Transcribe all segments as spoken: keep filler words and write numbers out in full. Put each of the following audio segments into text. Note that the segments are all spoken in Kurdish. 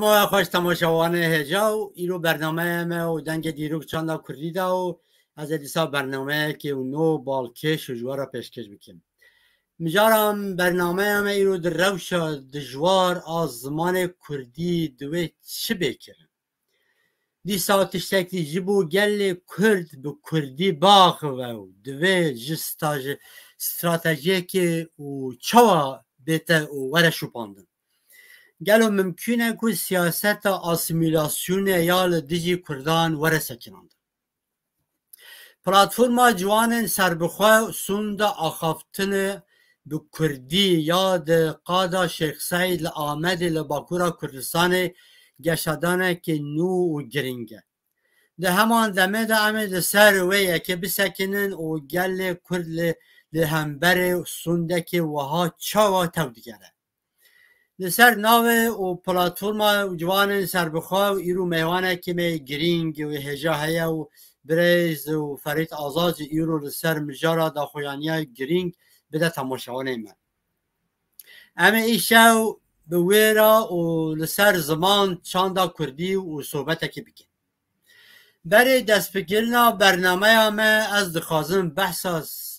Maya xweş temaşevanê hêja û îro bernameya me û dengê dîrok çanda kurdî de û ez ê dîsa bernameyekê û no balkêş û ji we re pêşkêş bikim. Mijaran bernameya me îro di rewşa dijwar a zimanê kurdî divê çi bê kirin? Dîsa tiştekî ji bo gelê kurd bi kurdî biaxive û divê ji straji-, stratejiyekê û çawa bête û were şopandin? Gelo mimkûn e ku siyaseta asîmîlasyonê ya li dijî kurdan were sekinandin? Platforma Ciwanên Serbixwe sûnda axaftinê bi kurdî ya di qada Şêx Seîd li Amedê li Bakûra Kurdistanê geşedanekî nû û girîng e. Di heman demê de em ê li ser wê yekê bisekinin û gelê kurd li, li hemberê sûndekê wiha çawa tew digere? Li ser navê û platforma Ciwanên Serbixwe û îro mêvanekî me girîng û hêja heye û birêz û Ferît Azad jî îro li ser mijara daxuyaniya girîng bide temaşevanê me. Em ê îşew bi wê re û li ser ziman çanda kurdî û sohbetekê bikin. Berê destpêkirina bernameya me ez dixwazim behsa s-,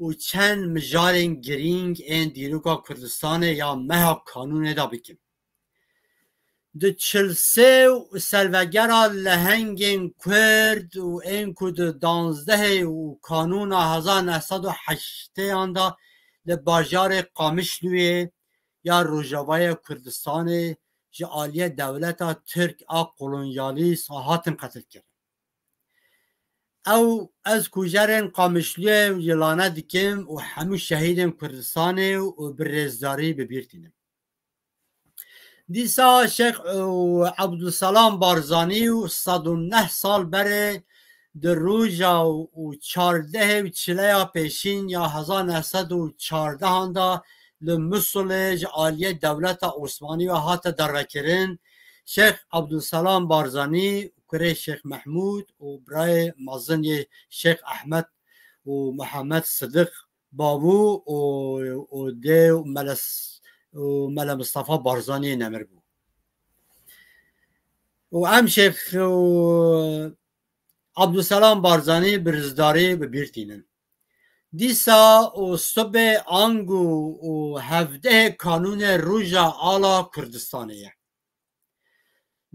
û çend mijarên girîng ên dîroka Kurdistanê ya meha kanûnê de bikim. Di çil sê û salvegera lehengên Kurd û ên ku di danzdehê û kanûna hezar neh sed û heştêyan de li bajarê Qamişlûyê ya Rojavayê Kurdistanê ji aliyê dewleta Tirk a kolonyalîst hatin qetilkirin. Ew ez kujerên Qamişlûyê yilane dikim û hemû şehîdên Kurdistanê û bi rêzdarî bi bîr tînim. Dîsa Şêx, û Ebdulselam Barzanî û sed û neh sal berê di roja û çardehê û çileya pêşîn ya hezar neh sed û çardehan de li Musulê ji aliyê dewleta Osmanî ve hate dervekirin. Şêx Ebdulselam Barzanî, kurê Şêx Mehmûd û birayê mezin yê Şêx Ehmed û Mihemed Sidiq Babû û, û dê û Mele S-, û Mele Mistefa Barzanî nemir bû. Û em Şêx û Abdulselam Barzanî bi rêzdarî bi bîr tînin. Dîsa û sibê ango û hevdehê kanûnê roja ala Kurdistanê ye.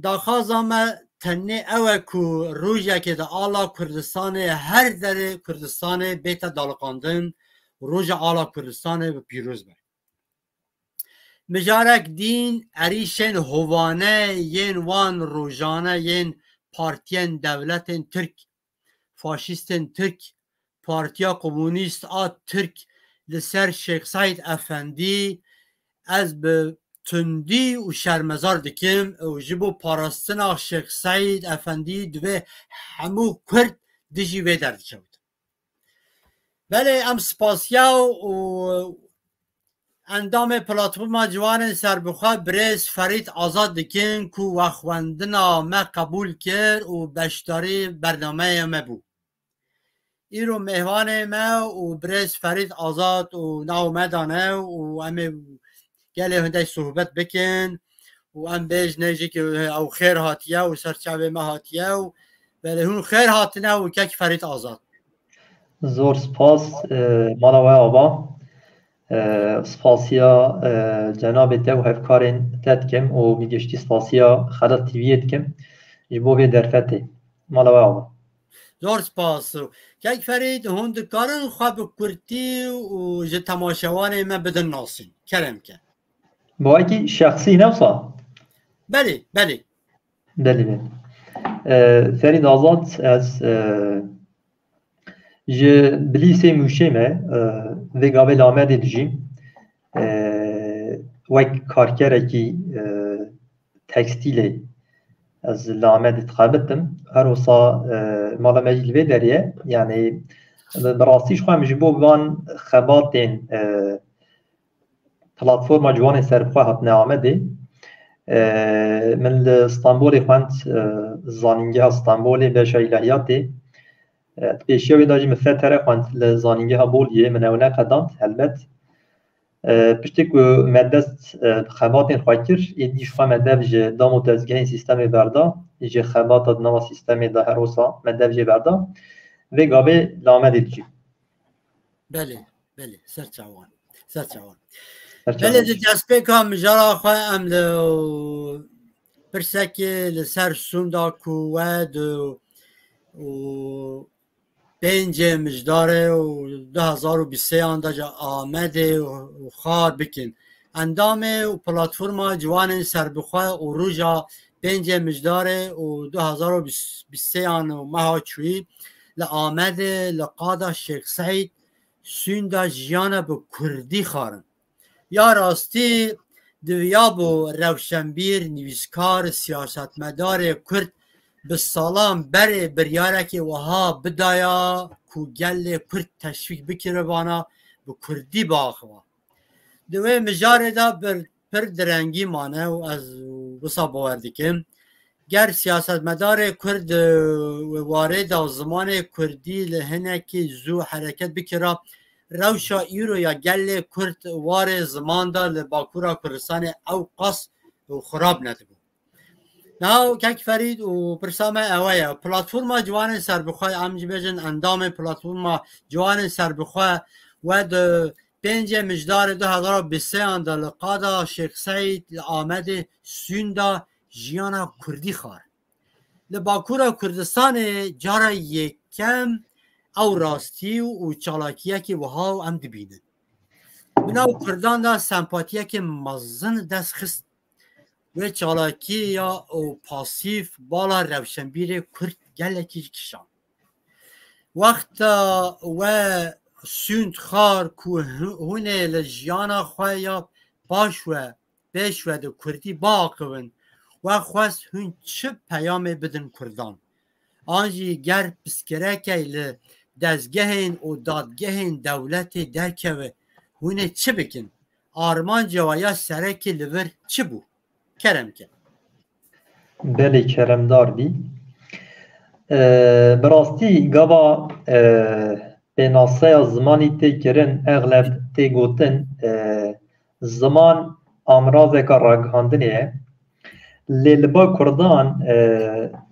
Daxwaza me tenê ew e ku rojekê di ala Kurdistanê, her derê Kurdistanê bête daliqandin, roja ala Kurdistanê bi pîroz be. Mijarek dîn, erîşên hovane yên wan rojane yên partiyên dewletên Tirk, faşîstên Tirk, Partiya Komunîst a Tirk li ser Şêx Seîd Efendî ez bi tundî û şermezar dikim û ji bo parastina Şêx Seîd Efendî divê hemû Kurd dijî vê derdikevin. Belê em spasiya û endamê Platforma Ciwanên Serbixwe birêz Ferîd Azad dikin ku wexwendina me qebûl kir û beşdarî bernameyê me bû. Îro mêvanê me û birêz Ferîd Azad û nav me dane û em ê gelê hindek sohbet bikin û em bêjine jî ku ew xêr hatiye û ser çavê me hatiye û belê hûn xêr hatine û kek Ferîd Azad. Zor spas, e, mala we ava. E, spasiya, e, cenabê te û hevkarên te dikim û bi giştî spasiya Xelat T V'yê dikim ji bo vê derfetê. Mala we ava. Zor spas. Kek Ferîd, hûn dikarin xwe bi kurtî û ji temaşevanê me bidin nasîn. Kerem ke. Bi wekî şexsî ne wisa? Belê, belê. Belê, belê. E, Ferîd Azad, ez, e, ji Bilîsê Mûşê me, e, vê gavê li Amedê dijîm. E, wek karkerekî, e, tekstîlê ez li Amedê dixebitim. Her wisa, e, mala me jî li vê derê ye. Yanî, bi, bi rastî ji xwe em ji bo van xebatên, e, Platforma Ciwanên Serbixwe hatine Amedê. E, min li Stenbolê xwend, e, zanîngeha Stenbolê, beşa îlahiyatê. E, di pêşiya wê de jî min F T R xwend li zanîngeha Boliyê, min ew neqedand, helbet. Piştî ku me dest bi xebatên xwe kir, êdî ji xwe me dev ji dam û dezgehên sîstemê berda, ji xebata di nava sîstemê de her wisa me dev jê berda. Vê gavê li Amedê dijî. Belê, belê, ser çawan. Ser çawan. Belê, di destpêka mijara xwe em li pirsekê li ser sûnda ku we di û pêncê Mijdarê û du hezar û bîst sêyan de ji Amedê û xar bikin. Endamê û platforma Ciwanên Serbixwe û roja pêncê Mijdarê û du hezar û bîst sêyan û meha çûyî li Amedê li qada Şêx Seîd sûnda jiyana bi kurdî xwarin. Ya rastî diviyabû rewşenbîr, nivîskar, siyasetmedarê kurd bi salan berê biryarekê wiha bidaya ku gelê kurd teşvîk bikiribana bi kurdî biaxiva. Di wê mijarê de bir pir direngî mane û ez wisa bawer dikim. Ger siyasetmedarê kurd, e, warê de zimanê kurdî li hinekî zû hereket bikira, rewşa îro ya gelê kurd warê ziman de li Bakûra Kurdistanê ew qas û xirab nedibû. Niha kek Ferîd û pirsa me ewe ye. Platforma Ciwanên Serbixwe, em jî bêjin endamê platforma Ciwanên Serbixwe we di pêncê Mijdarê du hezar û bîst sêyan de li qada Şêx Seîd li Amedê sûnda jiyana kurdî xwar. Li Bakûra Kurdistanê cara yekem ew rastî û çalakiyekî wiha em dibînin. Bi nav kurdan de sempatiyekê mezin dest xist. Wê çalakiya û pasîf bala rewşenbîrê kurd gelekî kişand. Wexta we sûnd xwar ku hûn ê li jiyana xwe ya paş we pêş ve di kurdî biaxivin, we xwest hûn çi peyamê bidin kurdan? An jî ger pirsgirêkek li dezgehên û dadgehên dewletê derkeve, hûn ê çi bikin? Armanca we ya serekî li vir çi bû? Kerem ke. Belê, keremdar bî. Bi rastî gava pênaseya zimanî tê kirin, exleb tê gotin ziman amrazeka ragihandinê ye. Lê li ba kurdan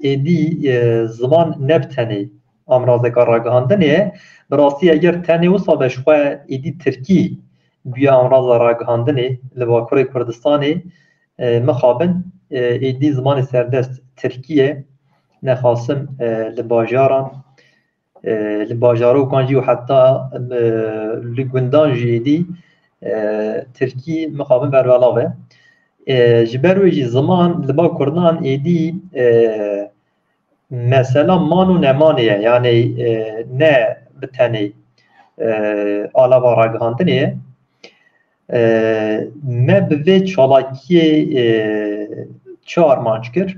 êdî ziman ne bi tenê amrazeka ragihandinê ye. Bi rastî eger tenê wisa be, ji xwe êdî tirkî bûye amraza ragihandinê li Bakurê Kurdistanê, mixabin êdî zimanê serdest tirkî ye, nexasim li bajaran, li bajarokan jî û heta li gundan jî êdî tirkî mixabin berbelav e. Ji ber wê jî ziman li ba kurdan êdî mesela man û nemanê ye, yanî ne bi tenê alava ragihandinê ye. Me bi vê çalakiyê çi armanc kir?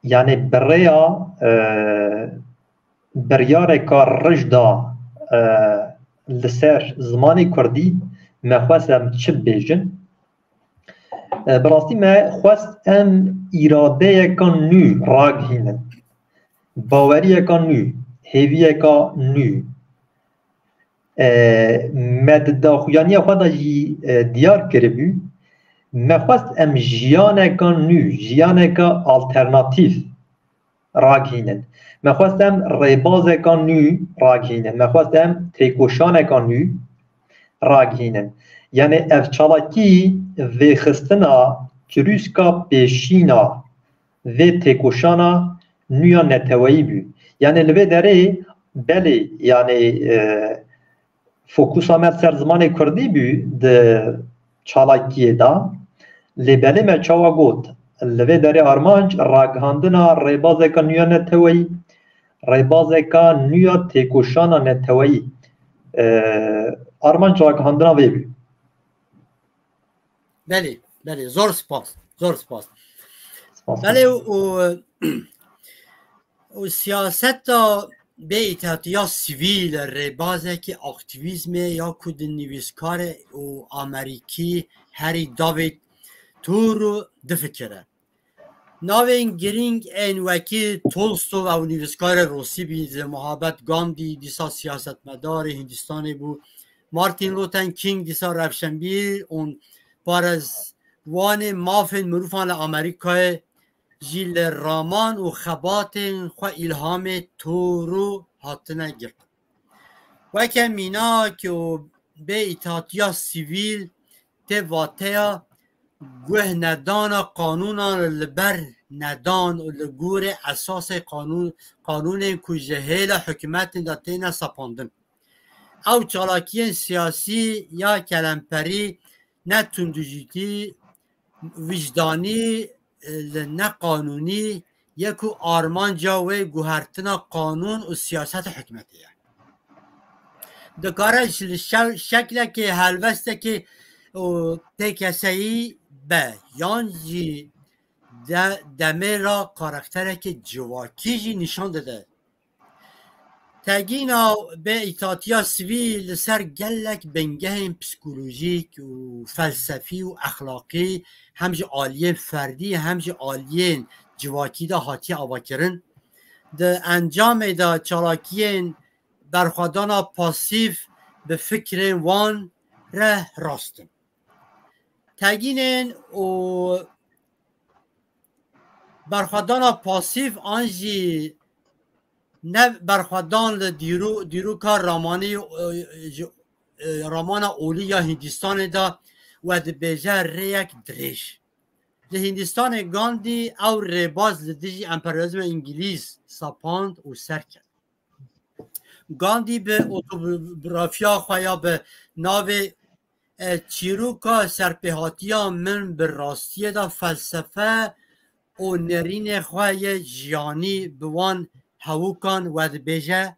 Yanî bi rêya biryareka rij da li ser zimanê kurdî me xwest em çi bibêjin? Bi rastî me xwest em îradeyeka nû ragihînin, baweriyeka nû, hêviyeka nû. Me di daxuyaniya xwe de jî diyar kiribû, me xwest em jiyaneka nû, jiyaneka alternatîf ragihînin. Me xwest em rêbazeka nû ragihînin. Me xwest em têkoşaneka nû ragihînin. Yanî ev çalakî vêxistina çirûska pêşîna vê têkoşana nû ya neteweyî bû. Yanî li vê derê belê, yanî e, fokusa me ser zimanê kurdî bû di çalakiyê de. Lê belê me çawa got, li vê derê armanc ragihandina rêbazeka nû ya neteweyî, rêbazeka nû ya têkoşana neteweyî, e, armanc ragihandina vê bû. Belê, belê, zor spas, zor spas. Belê û û siyaseta bê îtihatiya sivîl rêbazekî aktîvîzmê ya ku di nivîskarê û Amerîkî Harry David Thoreau difikire. Navên girîng ên wekî Tolstoy ew nivîskarê Rûsî bî, di Muhabet Gandî dîsa siyasetmedarê Hindistanê bû, Martin Luther King dîsa rewşenbîr û parêzvanê mafên mirovan li Amerîkayê jî li raman û xebatên xwe îlhamê Toro hatine girtin. Weke mînak û bê îtatiya sivîl tê vateya guh nedana qanûnan li ber nedan û li gorî esasê qanûn, qanûnên ku ji hêla hikûmetê de têne sepandin. Ew çalakiyên siyasî ya kelemperî, ne tundûjîtî, wijdanî, e, li neqanûnî ye ku armanca wê guhertina qanûn û siyaseta hikûmetê ye. Dikare ji li şe-, şeklekê helwestekê û têkeseyî be, yan jî de-, demê re karakterekê civakî jî nîşan dide. Tegîna bê îtatiya sivîl li ser gelek bingehên psîkolojîk û felsefî û exlaqî, hem ji aliyên ferdî hem ji aliyên civakî de hatiye avakirin. Di encamê de çalakiyên berxwedana pasîf bi fikrên wan re rast in. Tegînên û berxwedana pasîf an jî ne berxwedan li dîrû-, dîroka ramanî, e, ji, e, ramana olî ya Hîndistanê de we dibêje rêyek dirêj. Li Hîndistanê Gandî ew rêbaz li dijî emperyalîzma îngilîz sepand û serkeft. Gandî bi otobiyografiya xwe ya bi navê, e, Çîroka Serpêhatiya Min bi Rastiyê de Felsefe û Nerînê Xwe yê Jiyanî bi wan hewûkan we dibêje,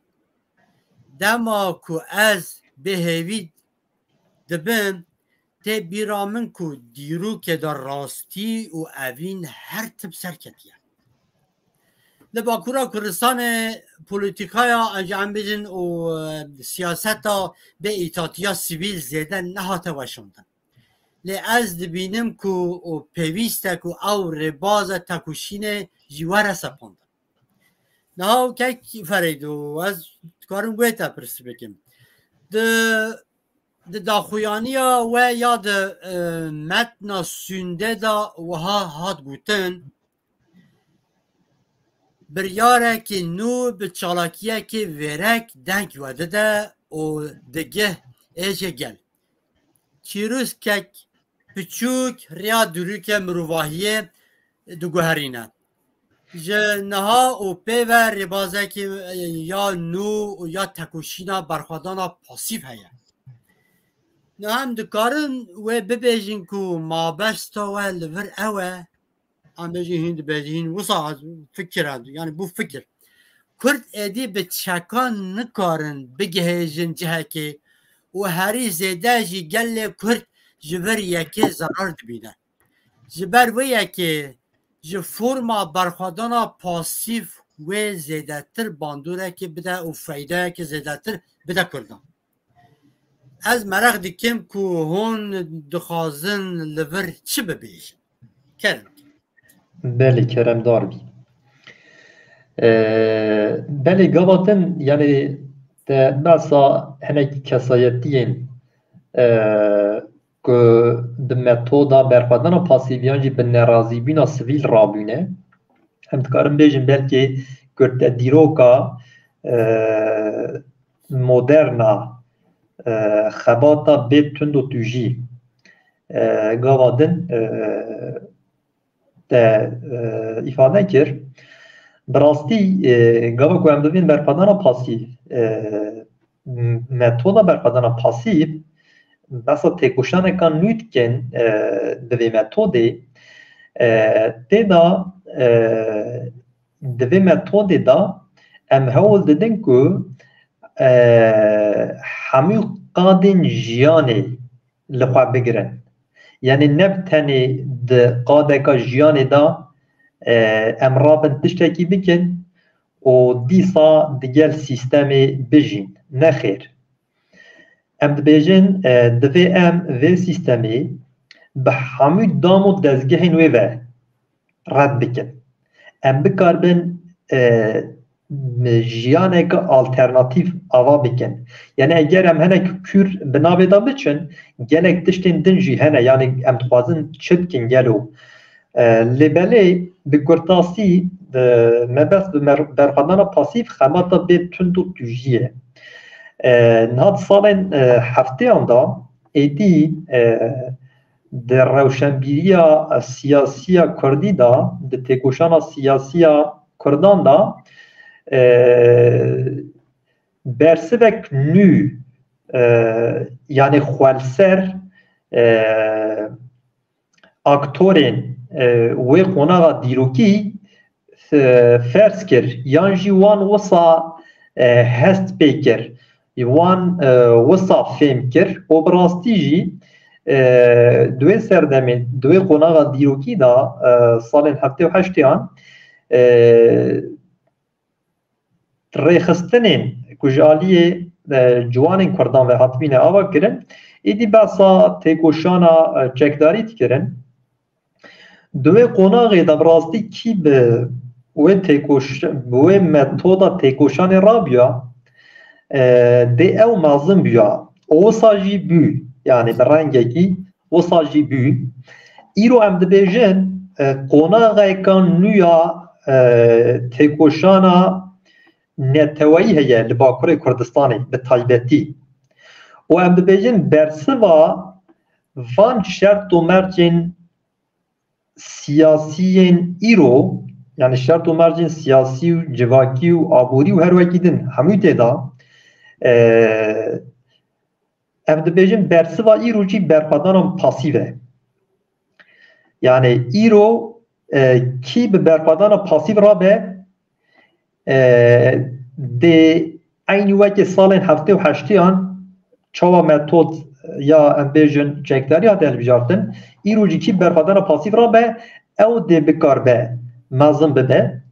dema ku ez bêhêvî dibim, tê bîra min ku dîrokê de rastî û evîn her tim serketiye. Li Bakûra Kurdistanê polîtîkaya, em bêjin, û, e, siyaseta bê îtatiya sivîl zêde nehate weşandin. Lê ez dibînim ku û pêwîst e ku ew rêbaza tekoşînê jî were sepandin. Niha kek Fereydo, ez dikarim wê te pirs bikim. Di, di daxuyaniya we ya di, e, metna sûndê de wiha hat gotin, biryarekî nû bi çalakiyekê vêrek deng we dide û digih êjê gel. Çîrûskek piçûk rêya dûrûkê mirovahiyê diguherîne. Ji niha û pê ve rêbazekî ya nû û ya tekoşîna berxwedana pasîf heye. Niha em dikarin wê bibêjin ku mabesta we li vir ew e, em bêjin hîn dibêjin, hîn wisa fikir e, yani bû fikir. Kurd êdî bi çekan nikarin bigihêjin cihekê û herî zêde jî gelê Kurd ji vir yekê zerar dibîne. Ji ber wê yekê ji forma berxwedana pasîf wê zêdetir bandoreke bide û feydayeke zêdetir bide Kurdan. Ez meraq dikim ku hûn dixwazin li vir çi bibêjin. Kerem. Belê, keremdar bî. Ee, belê, gava din, yani, te behsa hinekî kesayetiyên, ee, ku bi metoda berxwedana pasîviyan jî bi nerazîbûna sivîl rabûne. Em dikarin bêjin belkî ku te dîroka, e, moderna, e, xebata bê tund û tûjî, e, gava din, e, te, e, îfade kir. Bi rastî, e, gava ku em dibên berxwedana pasîv, e, m-, metoda berxwedana pasîv, behsa têkoşaneka nû dikin, e, di vê metodê, e, tê de, e, di vê metodê de em hewl didin ku, e, hemû qadên jiyanê li xwe bigirin. Yanî ne bi tenê di qadeka jiyanê de, e, em rabin tiştekî bikin û dîsa digel sîstemê bijîn. Nexêr. Em dibêjin, e, divê em vê sîstemê bi hemû dam û dezgehên wê ve red bikin. Em bikaribin, e, jiyaneke alternatîf ava bikin. Yani eger em hinek kûr bi navê de biçin, gelek tiştên din jî hene, yani em dixwazin çi bikin gelo. E, lê belê bi kurtasî, e, mebest bi mer-, berxwedana pasîf xebata bê tund û tûjî ye. E, niha di salên, e, hefteyan de êdî, e, di rewşenbîriya siyasiya kurdî de, di têkoşana siyasiya kurdan de, e, bersivek nû, e, yani xwelser, e, aktorên, e, wê qonaxa dîrokî, e, ferz kir, yan jî wan wisa, e, hest pê kir, wan, e, wisa fêm kir û bi rastî jî, e, di wê serdemê, di wê qonaxa dîrokî de, e, salên heftê û heştêyan, e, rêxistinên ku ji aliyê, e, ciwanên kurdan ve hatibîne ava kirin, êdî behsa têkoşana, e, çekdarî dikirin. Di wê qonaxê de bi rastî kî bi wê têkoş-, bi wê metoda têkoşanê rabûya, e, dê ew mezin bûya. Û wisa jî bû, yani bi rengekî wisa jî bû. Îro em dibêjin, e, qonaxeka nû ya, e, têkoşana neteweyî heye li Bakurê Kurdistanê bi taybetî. Û em dibêjin bersiva van şert û mercên siyasiyên îro, yani şert û mercên siyasî û civakî û aborî û her wekî din hemû tê de, e, em dibêjin bersiva îro jî berxwedana pasîv e. Yani îro, e, kî bi berxwedana pasîv rabe, e, dê eynî wekî salên heftê û heştêyan çawa metod ya em bêjin çekdarî hate hilbijartin, îro jî kî berxwedana pasîv rabe, ew dê bikarbe mezin bibe.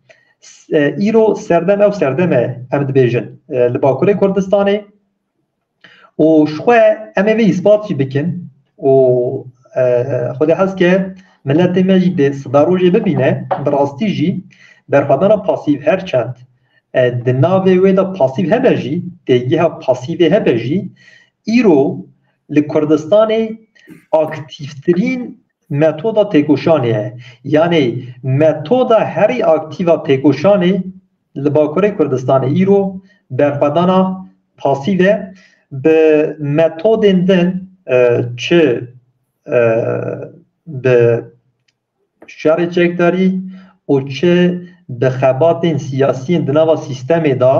S-, e, îro serdem ew serdem e, em dibêjin, e, li Bakurê Kurdistanê. Û ji xwe em ê vê îspat jî bikin û, e, Xwedê hez ke miletê me jî dê sidarojê bibîne, bi rastî jî berxwedana pasîv her çend, e, di navê wê de pasîv hebe jî, têgeha pasîvê hebe jî, îro li Kurdistanê aktîftirîn metoda têkoşanê ye. Yanî metoda herî aktîf a têkoşanê li Bakurê Kurdistanê îro berxwedana pasîv e. Bi metodên din, e, çi, e, bi şerê çekdarî û çi bi xebatên siyasiyên di nava sîstemê de,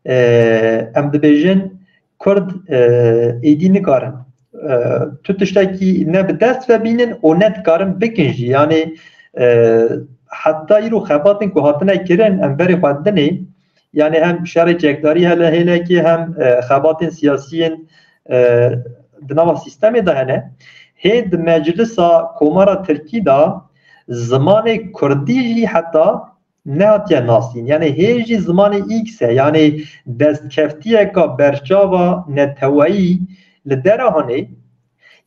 e, em dibêjin Kurd, e, êdî nikarin, e, tu tiştekî ne bi dest ve bînin û ne dikarin bikin jî. Yanî, e, heta îro xebatên ku hatine kirin, em berê xwe dinê, yanî hem şerê çekdarî hele hêlekê, hem, e, xebatên siyasiyên, e, di nava sîstemê de hene. Hê di meclisa Komara Tirkî de zimanê kurdî jî heta nehatiye nasîn. Yanî hê jî zimanê X e, yanî destkeftiyeka berçava neteweyî li dera hanê.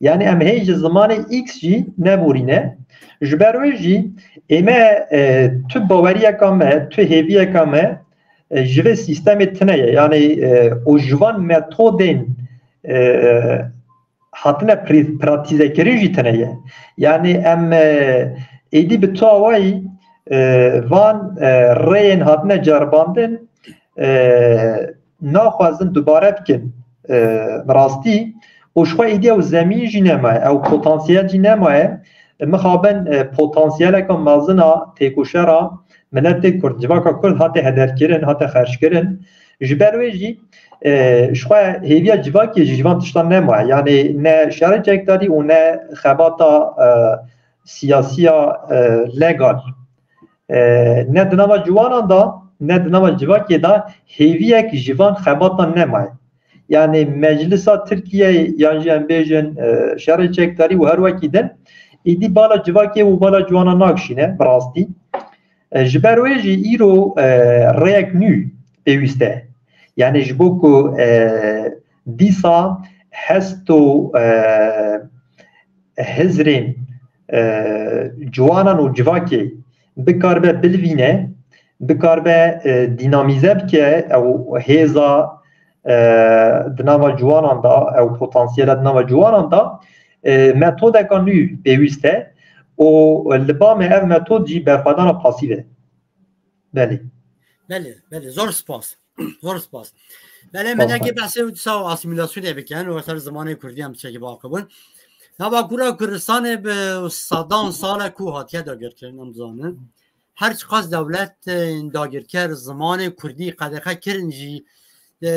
Yanî em hê ji zimanê X jî neborîne. Ji ber wê jî ê me, e, tu baweriyeka me, tu hêviyeka me, e, ji vê sîstemê tune ye. Yanî, e, û ji van metodên, e, hatine pri-, pratîzekirin jî tune ye. Yanî em, e, êdî bi tu awayî, e, van, e, rêyên hatine ceribandin, e, naxwazin dubare bikin, e, bi rastî. Û ji xwe êdî ew zemîn jî nemaye, ew potansiyel jî nemaye. Mixabin, e, potansiyeleka mezin a têkoşera miletê Kurd, civaka Kurd hate hederkirin, hate xerckirin. Ji ber wê jî, e, ji xwe hêviya civakê jî ji van tiştan nemaye. Yanî ne şerê çekdarî û ne xebata, e, siyasiya, e, legal. E, ne di nava ciwanan de, ne di nava civakê de hêviyek ji van xebatan nemaye. Yanî meclisa Tirkiyeyê yan jî em bêjin, e, şerê çekdarî û her wekî din, êdî bala civakê û bala ciwanan nakişîne, bi rastî. E, ji ber wê jî îro, e, rêyek nû pêwîst e. Yanî ji bo ku, e, dîsa hest û, e, hizrên, e, ciwanan û civakê bikaribe bilivîne, bikaribe e, dînamîze bike ew hêza e, di nava ciwanan de, ew potansiyela di nava ciwanan de e, metodeka nû pêwîst e û li ba me ev metod jî berxwedana pasîv e. Belê. Belê, belê. Zor spas. Zor spas. Belê, me Spas. Nekê behsê wisa asîmîlasyonê bikin û ser zimanê Kurdî em çekî baqibin. Nava Kura Kurdistanê bi sedan sale ku hatiye dagirkirin, em zanin. Her çiqas dewlet e, dagirker zimanê Kurdî qedexe kirin jî e,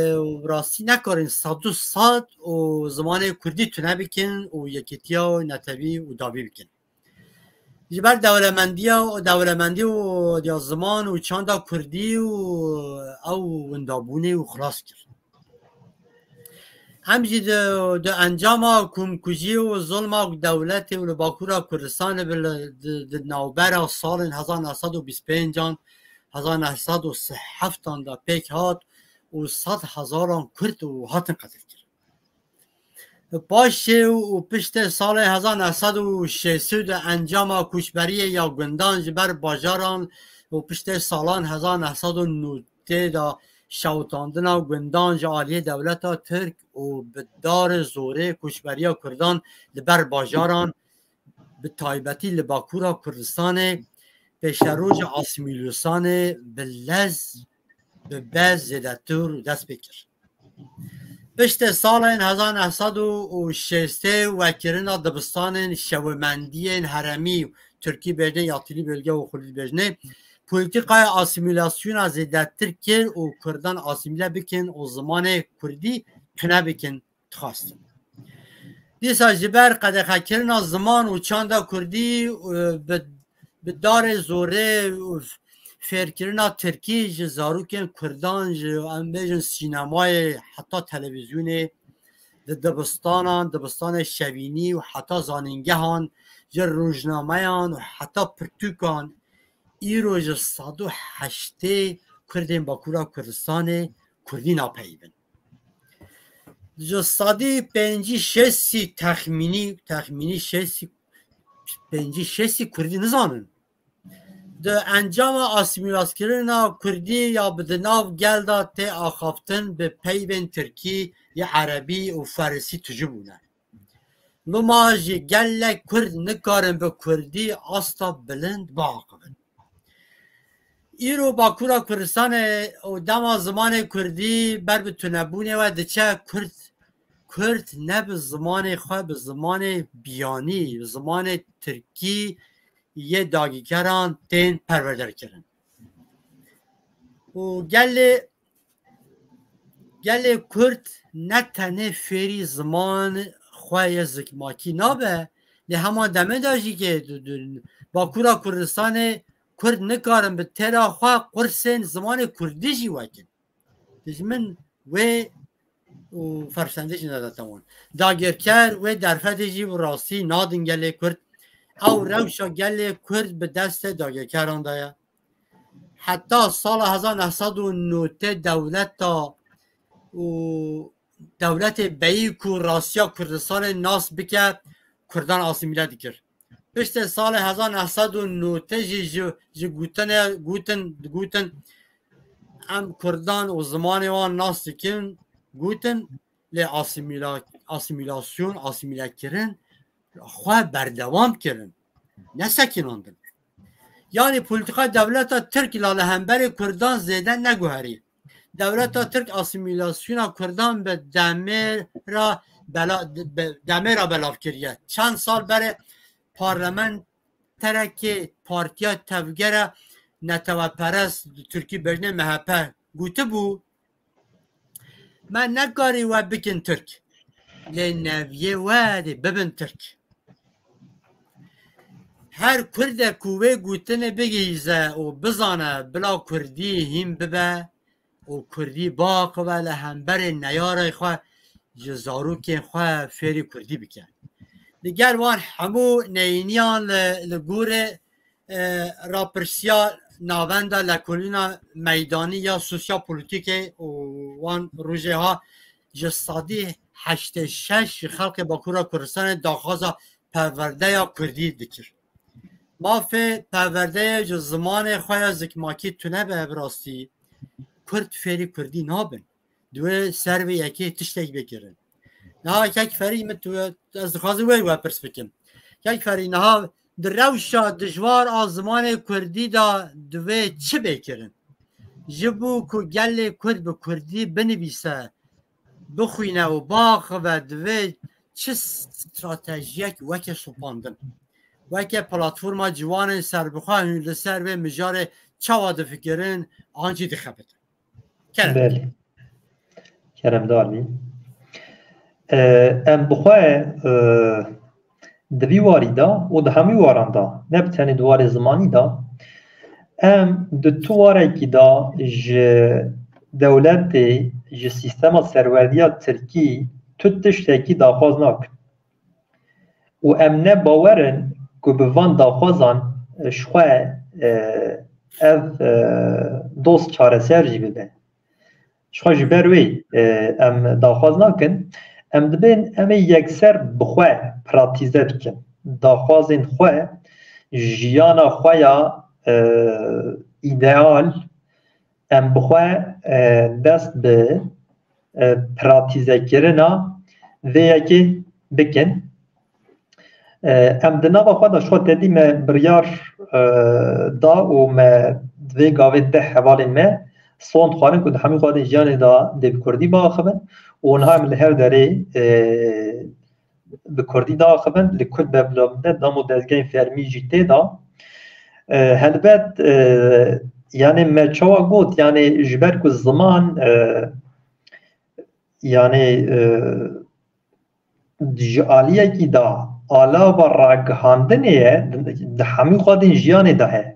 rastî nekarin sed û sed û zimanê Kurdî tune bikin û yekîtiya û netewî û dawî bikin. Ji ber dewlemendiya û dewlemendî û ya ziman û çanda Kurdî û ew windabûnê û xilas kir. Em jî di, di encama komkujî û zilma dewletê û li Bakûra Kurdistanê bi li, di, di navbera salên hezar neh sed û bîst pêncan, hezar neh sed û sih heftan de pêk hat û sed hezaran Kurd û hatin qetilkirin. Paşê û piştê salê hezar neh sed û şêst de encama koçberiyê ya gundan ji ber bajaran û piştê salan hezar neh sed û newtê de şewitandina gundan ji aliyê dewleta Tirk û bi darê zorê koçberiya Kurdan li ber bajaran, bi taybetî li Bakûra Kurdistanê, pêşeroja asîmîlasyonê bi lez, bi bez zêdetir dest pê kir. Piştê salên hezar neh sed û şêstê wekirina dibistanên şewimendiyên heremî, Tirkî bêjnê, yatîlî bêlge û xulî bêjnê, polîtîkaya asîmîlasyona zêdetir kir û Kurdan asîmîle bikin û zimanê Kurdî tune bikin dixwastin. Dîsa ji ber qedexekirina ziman û çanda Kurdî e, bi, bi darê zorê û fêrkirina Tirkî ji zarokên Kurdan, ji em bêjin sînemayê heta televîzyonê, di dibistanan, dibistanê şevînî û heta zanîngehan, ji rojnameyan û heta pirtûkan îro ji sed û heştê Kurdên Bakûra Kurdistanê Kurdî napeyivin. Ji sedî pêncî şêstî texmînî, texmînî şêstî, pêncî şêstî Kurdî nizanin. Di encama asîmîlaskirina Kurdî ya bi di nav gel de tê axaftin bi peyvên Tirkî, yê Erebî û Ferisî tijî bûne. Loma jî gelek Kurd nikarin bi Kurdî asta bilind biaxivin. Îro Bakûra Kurdistanê û dema zimanê Kurdî ber bi tunebûnê we diçe, Kurd, Kurd ne bi zimanê xwe, bi zimanê biyanî, bi zimanê Tirkî yê dagîkeran tên perwerdekirin. Û gelê, gelê Kurd ne tenê fêrî ziman xwe yê zikmakî nabe, lê hema demê de jî kê Bakûra Kurdistanê Kurd nikarin bi têra xwe qursên zimanê Kurdî jî wekin. Dijmin wê û fersendê jî nedete wan. Dagirker wê derfetê jî bi rastî nadin gelê Kurd. Ew rewşa gelê Kurd bi destê dagirkeran de ye. Heta sala hezar neh sed û newtê dewleta û dewletê beyî ku rastiya Kurdistanê nas bike, Kurdan asîmîle dikir. Piştê salê hezar neh sed û newtê jî ji, ji gotine, gotin, digotin, em Kurdan û zimanê wan nas dikin, gotin, lê asîmîla-, asîmîlasyon, asîmîlekirin xwe berdewam kirin, nesekinandin. Yanî polîtîka dewleta Tirk la li hemberê Kurdan zêde neguherî. Dewleta Tirk asîmîlasyona Kurdan bi demê re bela-, bi demê re belav kiriye. Çend sal berê parlamenterekê partiya tevgera neteweperest, Tirkî bêjnê M H P, gotibû, me nekarî we bikin Tirk, lê neviyê we dê bibin Tirk. Her Kurdek ku wê gotinê bigihîze û bizane bila Kurdî hîn bibe û Kurdî biaxive, li hemberê neyarê xwe ji zarokên xwe fêrî Kurdî bike. Li gel wan hemû neyîniyan li, li gorê e, rapirsiya navenda lekolîna meydanî ya sosyopolîtîkê û wan rojê ha ji sedî heştê şeş ji xelkê Bakûra Kurdistanê daxwaza perwerdeya Kurdî dikir. Mafê perwerdeyê ji zimanê xwe ya zikmakî tune be, bi rastî Kurd fêrî Kurdî nabin. Divê ser vê yekê tiştek bê kirin. Niha kek Ferî min tu, ez dixwazim wê we pirs bikim. Kek Ferî, niha di rewşa dijwar a zimanê Kurdî de divê çi bê kirin? Ji bo ku gelê Kurd bi Kurdî binivîse, bixwîne û biaxive, divê çi stratejiyek weke şopandin, weke platforma ciwanên serbixwe hûn li ser vê mijarê çawa difikirin an jî dixebitin? Kerem. Belê. Kerem dalî. Ee, em bi xwe, e, di vî warî de û di hemî waran de, ne bi tenê di warê zimanî de, em di tu warekî de ji dewletê, ji sîstema serweriya Tirkî tu tiştekî daxwaz nakin. Û em ne bawer in ku bi van daxwazan, e, ji xwe, e, ev, e, doz çareser jî bibe. Ji xwe ji ber wê, e, em daxwaz nakin. Em dibên em ê yekser bi xwe pratîze bikin. Daxwazên xwe, jiyana xwe ya, e, îdeal, em bi xwe, e, dest bi, e, pratîzekirina vê yekê bikin. E, em di nava xwe de ji xwe tedî me biryar, e, da û me vê gavê deh hevalên me sond xwarin ku di hemî xwedên jiyanê de dê bi kurdî biaxivin û niha em li her derê, e, bi kurdî diaxivin, li Kurd Development dam û dezgehên fermî jî tê de. E, helbet, e, yanê me çawa got, yanê ji ber ku ziman, e, yanê, e, ji aliyekî de alava ragihandinê ye, di, di hemî xwedên jiyanê de heye.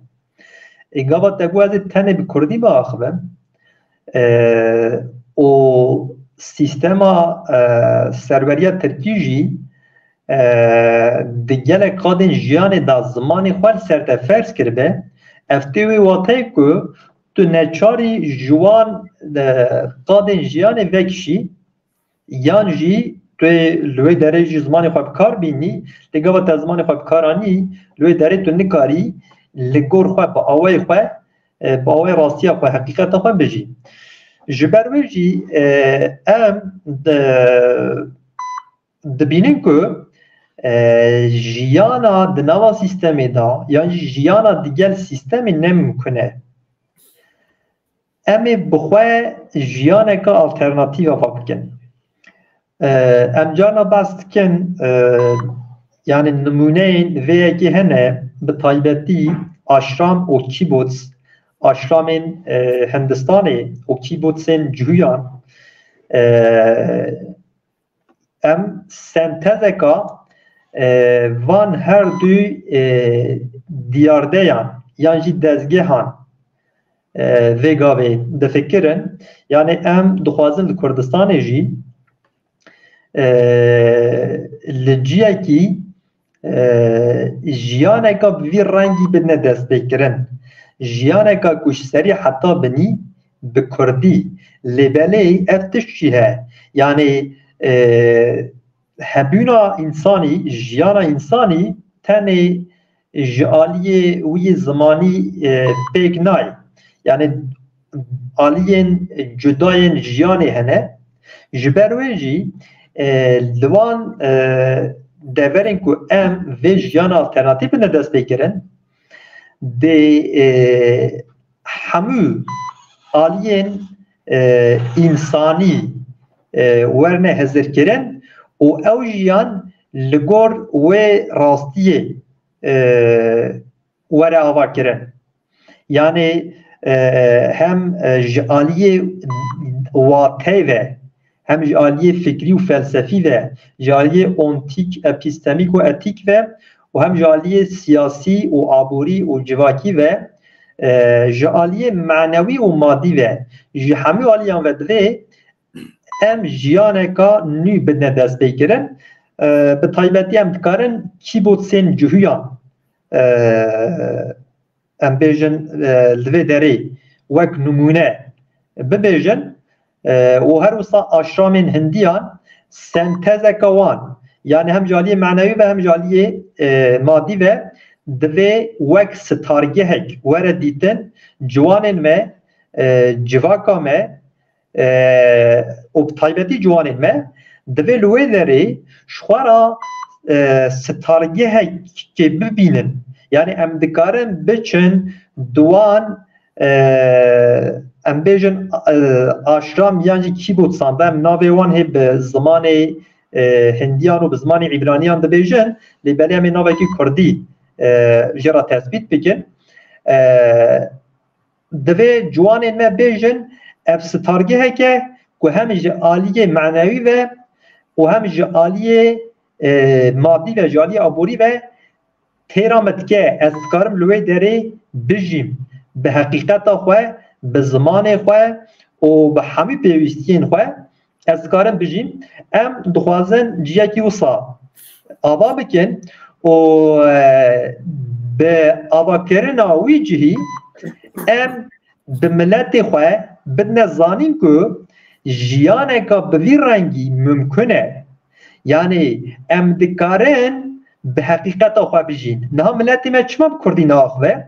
Ê gava te got ez ê tenê bi kurdî biaxivim, e, û sîstema, e, serweriya tirkî jî, e, di gelek qadên jiyanê de zimanê xwe li ser te ferz kiribe, ev tê wê wateyê ku tu neçarî ji wan, e, qadên jiyanê vekişî, yan jî tu yê li wê derê jî zimanê xwe bi kar bînî, lê gava te zimanê xwe bi kar anî, li wê derê tu nikarî li gor xwe, bi awayê xwe, e, bi awayê rastiya xwe, heqîqeta xwe bijî. Ji ber wê jî, e, em di, dibînin ku, e, jiyana di nava sîstemê de, yan jî jiyana digel sîstemê ne mimkun e. Em ê bi xwe jiyaneke alternatîf ava bikin. E, em carna behs dikin, e, yanî nimûneyên vê yekê hene, bi taybetî aşram û kîbots, aşramên, e, Hindistanê û kîbotsên Cihûyan, e, em sentezeka, e, van her du, e, diyardeyan yan jî dezgehan, e, vê gavê difikirin. Yanî em dixwazin li Kurdistanê jî, e, li ciyekî, e, jiyaneka bi vî rengî bidine destpêkirin. Jiyaneka ku ji serî heta binî bi kurdî. Lê belê ev tişt jî heye. Yanî, e, hebûna însanî, jiyana însanî tenê ji aliyê wî zimanî, e, pêk nayê. Yanî aliyên cudayên jiyanê hene. Ji ber wê jî, e, li wan, e, deverên ku em vê jiyana alternatîf bidine destpêkirin, dê, e, hemû aliyên, e, însanî, e, werine hizirkirin û ew jiyan li gor wê rastiyê, e, were avakirin. Yanî, e, hem, e, ji aliyê wateyê ve, hem ji aliyê fikrî û felsefî ve, ji aliyê ontîk, epîstemîk û etîk ve û hem ji aliyê siyasî û aborî û civakî ve, e, ji aliyê manewî û madî ve, ji hemû aliyan ve divê em jiyaneka nû bidine destpêkirin. E, bi taybetî em dikarin kîbotsên Cihûyan, e, em bêjin, e, li vê derê wek nimûne bibêjin, e, û her wisa aşramên Hindiyan sentezeka wan, yanî hem ji aliyê manewî ve hem ji aliyê, e, madî ve divê wek sitargehek were dîtin, ciwanên me, e, civaka me, e, û bi taybetî ciwanên me, divê li wê derê ji xwe re, e, sitargehekê bibînin. Yani em dikarin biçin di wan, e, em bêjin, e, aşram yan jî kîbotsan, em navê wan hê bi zimanê, e, hindiyan û bi zimanê îbraniyan dibêjin, lê belê em ê navekî kurdî, e, jê re tesbît bikin. E, divê ciwanên me bêjin, ev sitargeheke ku hem ji aliyê menewî ve û hem ji aliyê, e, madî ve, ji aliyê aborî ve têra me dike, ez dikarim li wê derê bijîm, bi heqîqeta xwe, bi zimanê xwe û bi hemî pêwîstiyên xwe ez dikarim bijîm. Em dixwazin ciyekî wisa ava bikin û, e, bi avakirina wî cihî em bi miletê xwe bidine zanîn ku jiyaneka bi vî rengî mimkun e. Yani em dikarin bi heqîqeta xwe bijîn. Niha miletê me çima bi kurdî naaxive?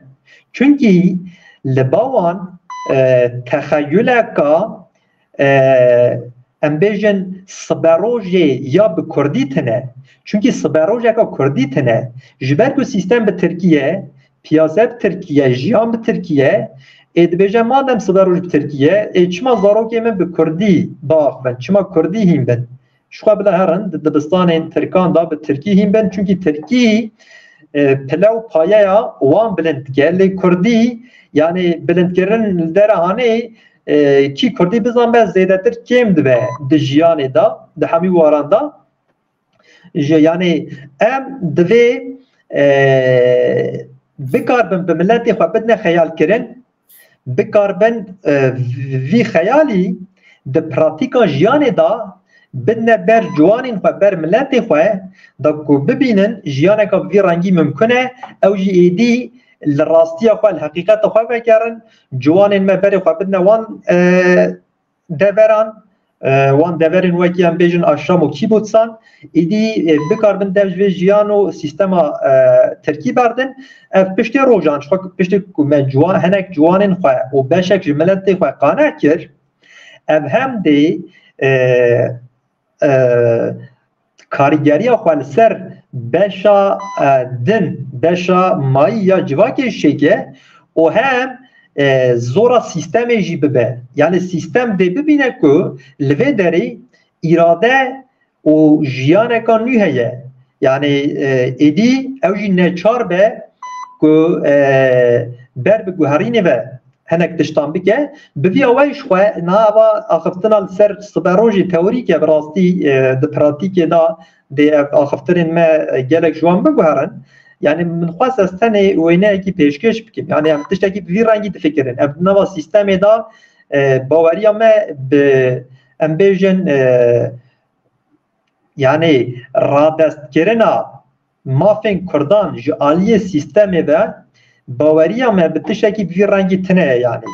Çunkî li ba wan, e, texeyuleka, e, em bêjin siberojê ya bi kurdî tine. Çunkî siberojeka kurdî tine. Ji ber ku sîstem bi tirkî ye, piyase bi tirkî ye, jiyan bi tirkî ye, ê dibêje madem siberoj bi tirkî ye, ê çima zarokê min bi kurdî biaxivin, çima kurdî hîn bin? Ji xwe bila herin di dibistanên tirkan de bi tirkî hîn bin, çunkî tirkî, e, pile û payeya wan bilind dike. Lê kurdî, yani bilindkirin li dera hanê, e, kî kurdî bizanbe zêdetir kêm dibe di jiyanê de, di hemî waran de. Ji, yani em divê, e, bikaribin bi miletê xwe bidine xeyalkirin, bikaribin, e, vî xeyalî di pratîka jiyanê de bidine ber ciwanên xwe, ber miletê xwe, da ku bibînin jiyaneka bi vî rengî mimkun e, ew jî êdî li rastiya xwe, li heqîqeta xwe vegerin, ciwanên me berê xwe bidine wan, e, deveran, e, wan deverên wekî em bêjin aşram û kîbotsan, êdî, e, bikaribin dev ji vê jiyan û sîstema, e, tirkî berdin. Ev piştê rojan, ji xwe piştê ku me ciwan, hinek ciwanên xwe û beşek ji miletê xwe qane kir, ev hem dê, e, e, karîgeriya xwe li ser beşa, e, din, beşa mayî ya civakê jî çêke û hem, e, zora sîstemê jî bibe. Yani sîstem dê bibîne ku li vê derê îrade û jiyaneka nû heye. Yani, e, êdî ew jî neçar be ku, e, ber bi guherînê ve hinek tiştan bike. Bi vî awayî ji xwe niha eva axiftina li ser siberojê teorîk e, bi rastî, e, di pratîkê de dê ev axiftinên me, e, gelek ji wan biguherin. Yani min xwest ez tenê wêneyekî pêşkêş bikim. Yani em tiştekî bi vî rengî difikirin. Ev di nava sîstemê de, e, baweriya me bi, em bêjin, e, yani radestkirina mafên Kurdan ji aliyê sîstemê ve baweriya me bi tiştekî bi vî rengî tune ye yani.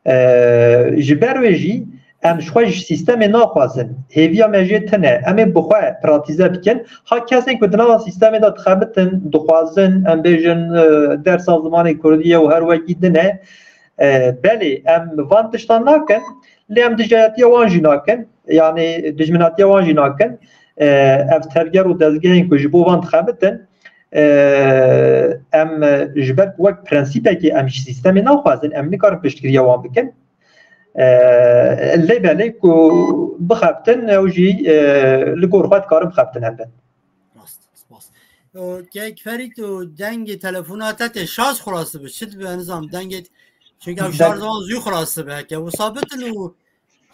E, ji ber wê jî em ji xwe ji sîstemê naxwazin. Hêviya me jê tune. Em ê bi xwe pratîze bikin. Ha kesên ku di nava sîstemê de dixebitin, dixwazin, em bêjin, e, dersa zimanê kurdî ye û her wekî din e. E, belê, em van tiştan nakin, lê em dijayetiya wan jî nakin, yani dijminatiya wan jî nakin. E, ev tevger û dezgehên ku ji bo van dixebitin, e, em, e, ji ber ku wek prensîpekê em ji sîstemê naxwazin, em nikarin piştgiriya wan bikin. E, lê belê ku bixebitin, ew jî, e, li gor xwe dikarin bixebitin helbet. Rast, spas. O, kek Ferît, û dengê telefona te tê şarj xulase bi. Çi dibe, nizam, dengê, çünkü ev şarj wan zû xulase bi. Heke wisa bitin û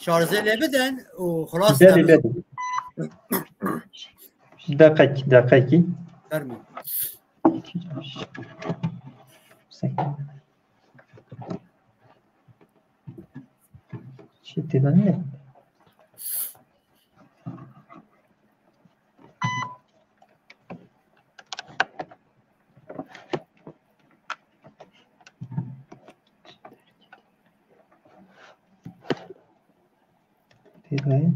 şarjê lê bidin û xulase Belê, te bi. Belê. Deqek, deqekî. Fermo. Çi tê de ne? Tê de.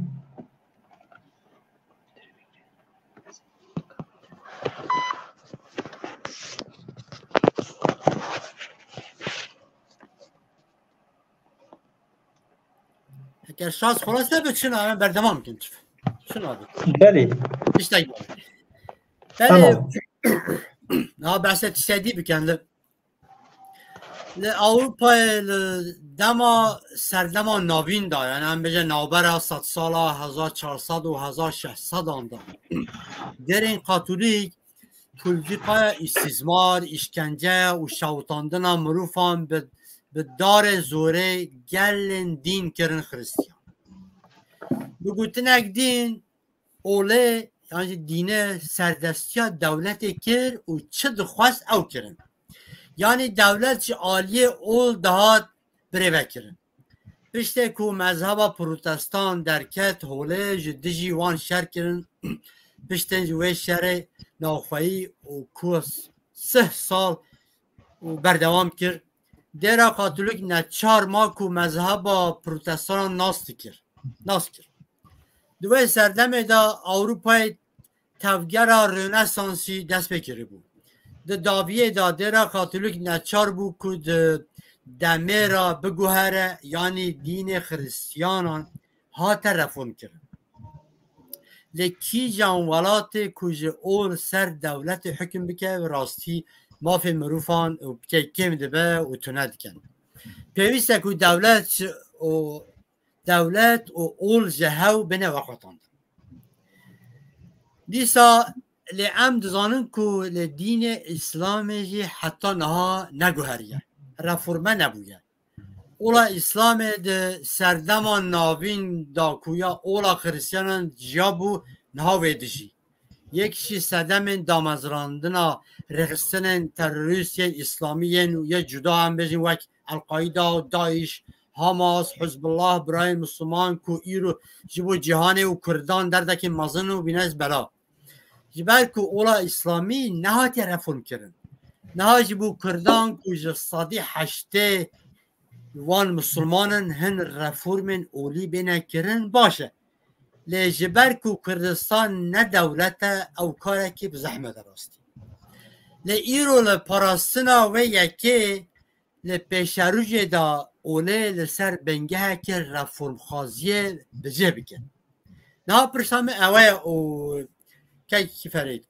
Ger şans xulase bi çin, em berdewam bikin. Çin abi. Belê. Tiştek var. Belê. Tamam. Ha, behsê tiştedî bikin. Li, li Ewropayê li dema serdema navîn da, yani em bêje navbera sedsala hezar çar sed û hezar şeş sedan da, gerên Katolîk politikaya îstîzmar, îşkence û şewitandina mirovan bi, bi darê zorê gelên dîn kirin Xristiyan. Bi gotinek dîn, olê, yan jî dîne serdestiya dewletê kir û çi dixwest ew kirin. Yanî dewlet ji aliyê ol dihat birêvekirin. Piştê ku mezheba protestan derket holê, ji dijî wan şer kirin, piştên ji wê şerê navxweyî û ku sih sal û berdewam kir, dêra Katolîk neçar ma ku mezheba protestanan nas dikir, nas kir. Di wê serdemê de Ewropayê tevgera Rönesansî dest pê kiribû. Di dawiyê de dêra Katolîk neçar bû ku di demê re biguhere, yanî dînê Xiristiyanan hate reform kirin. Lê kîjan welatê ku ji ol ser dewletê hukm bike, bi rastî mafê mirovan û bike kêm dibe û tune dikin. Pêwîst e ku dewlet û dewlet û ol ji hew bine vexwetandin. Dîsa lê em dizanin ku li dînê Îslamê jî heta niha neguheriye. Reforme nebûye. Ola Îslamê di serdema navîn da ku ya ola Xiristiyanan ciya bû, niha wê dijî. Yek jî sedemên damezrandina rêxistinên terorîst yên Îslamî yên ya cuda em bêjin wek El-Qaîda û DAIŞ, Hamas, Hizbullah, Birayên Misliman ku îro ji bo cîhanê û Kurdan derdekê mezin û bîne ji bela. Ji ber ku ola Îslamî nehatiye reform kirin. Niha ji bo Kurdan ku ji sedî heştê wan Misilman in hin reformên olî bêne kirin baş e. Lê ji ber ku Kurdistan ne dewlet e, ew karekî bi zehmet e rastî. Lê îro li parastina wê yekê li pêşerojê de olê li ser bingeheke reformxwaziyê bi cih bikin. Niha pirsa min ew e û kek Ferîd.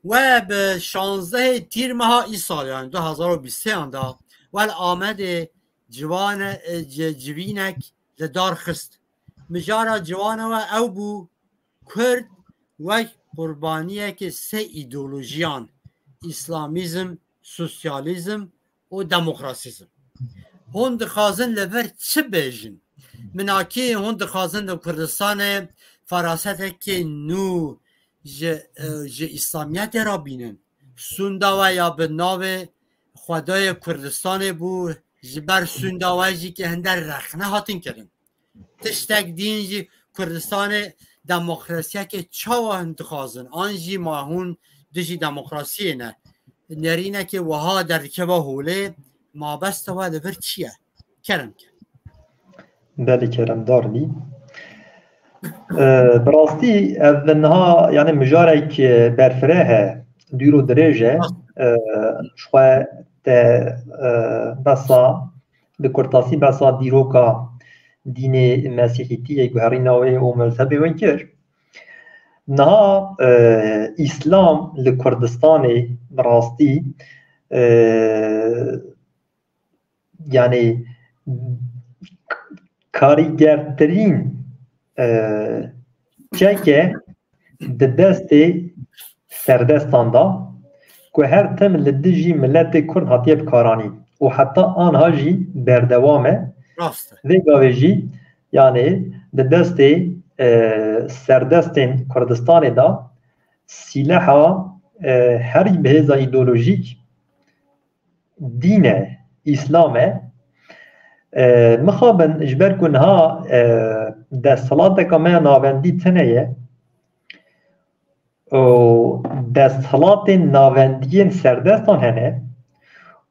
We bi şazdehê tîr meha îsal, yani du hezar û bîst sêyan de, we li Amedê ciwane, e, ci-, civînek li dar xist. Mijara ciwana we ew bû, Kurd wek qurbaniyeke sê îdeolojiyan, Îslamîzm, sosyalîzm û demokrasîzm. Hûn dixwazin li vir çi bêjin? Minakî hûn dixwazin li Kurdistanê ferasetekê nû ji, e, ji Îslamiyetê re bînin. Sûnda we ya bi navê Xwedayê Kurdistanê bû, ji ber sûnda we jî ki hinde rexne hatin kirin. Tiştek dîn jî Kurdistanê demokrasiyeke çawa hûn dixwazin? An jî ma hûn dijî demokrasiyê ne? Nerîneke wiha derdikeve holê, mabesta we li vir çi ye? Kerem ke. Belê keremdar bî. Ee, bi rastî ev niha, yani mijarek, e, berfireh e, dûr û dirêj e. Ee, ji xwe te, e, behsa, bi kurtasî behsa dîroka dînê mesîhîtî yê guherîna wê û mezhebê wê kir. Niha, e, Îslam li Kurdistanê bi rastî, e, yani karîgertirîn, e, çeke di destê serdestan da ku her tim li dijî miletê Kurd hatiye bikaranîn û heta anha jî berdewam e. Rast e. Vê gavê jî, yani di destê, e, serdestên Kurdistanê de sîleha, e, herî bi hêza îdeolojîk dîn e, Îslam e. E, mixabin ji ber ku niha, e, desthilateka me ya navendî tune ye û desthilatên navendiyên serdestan hene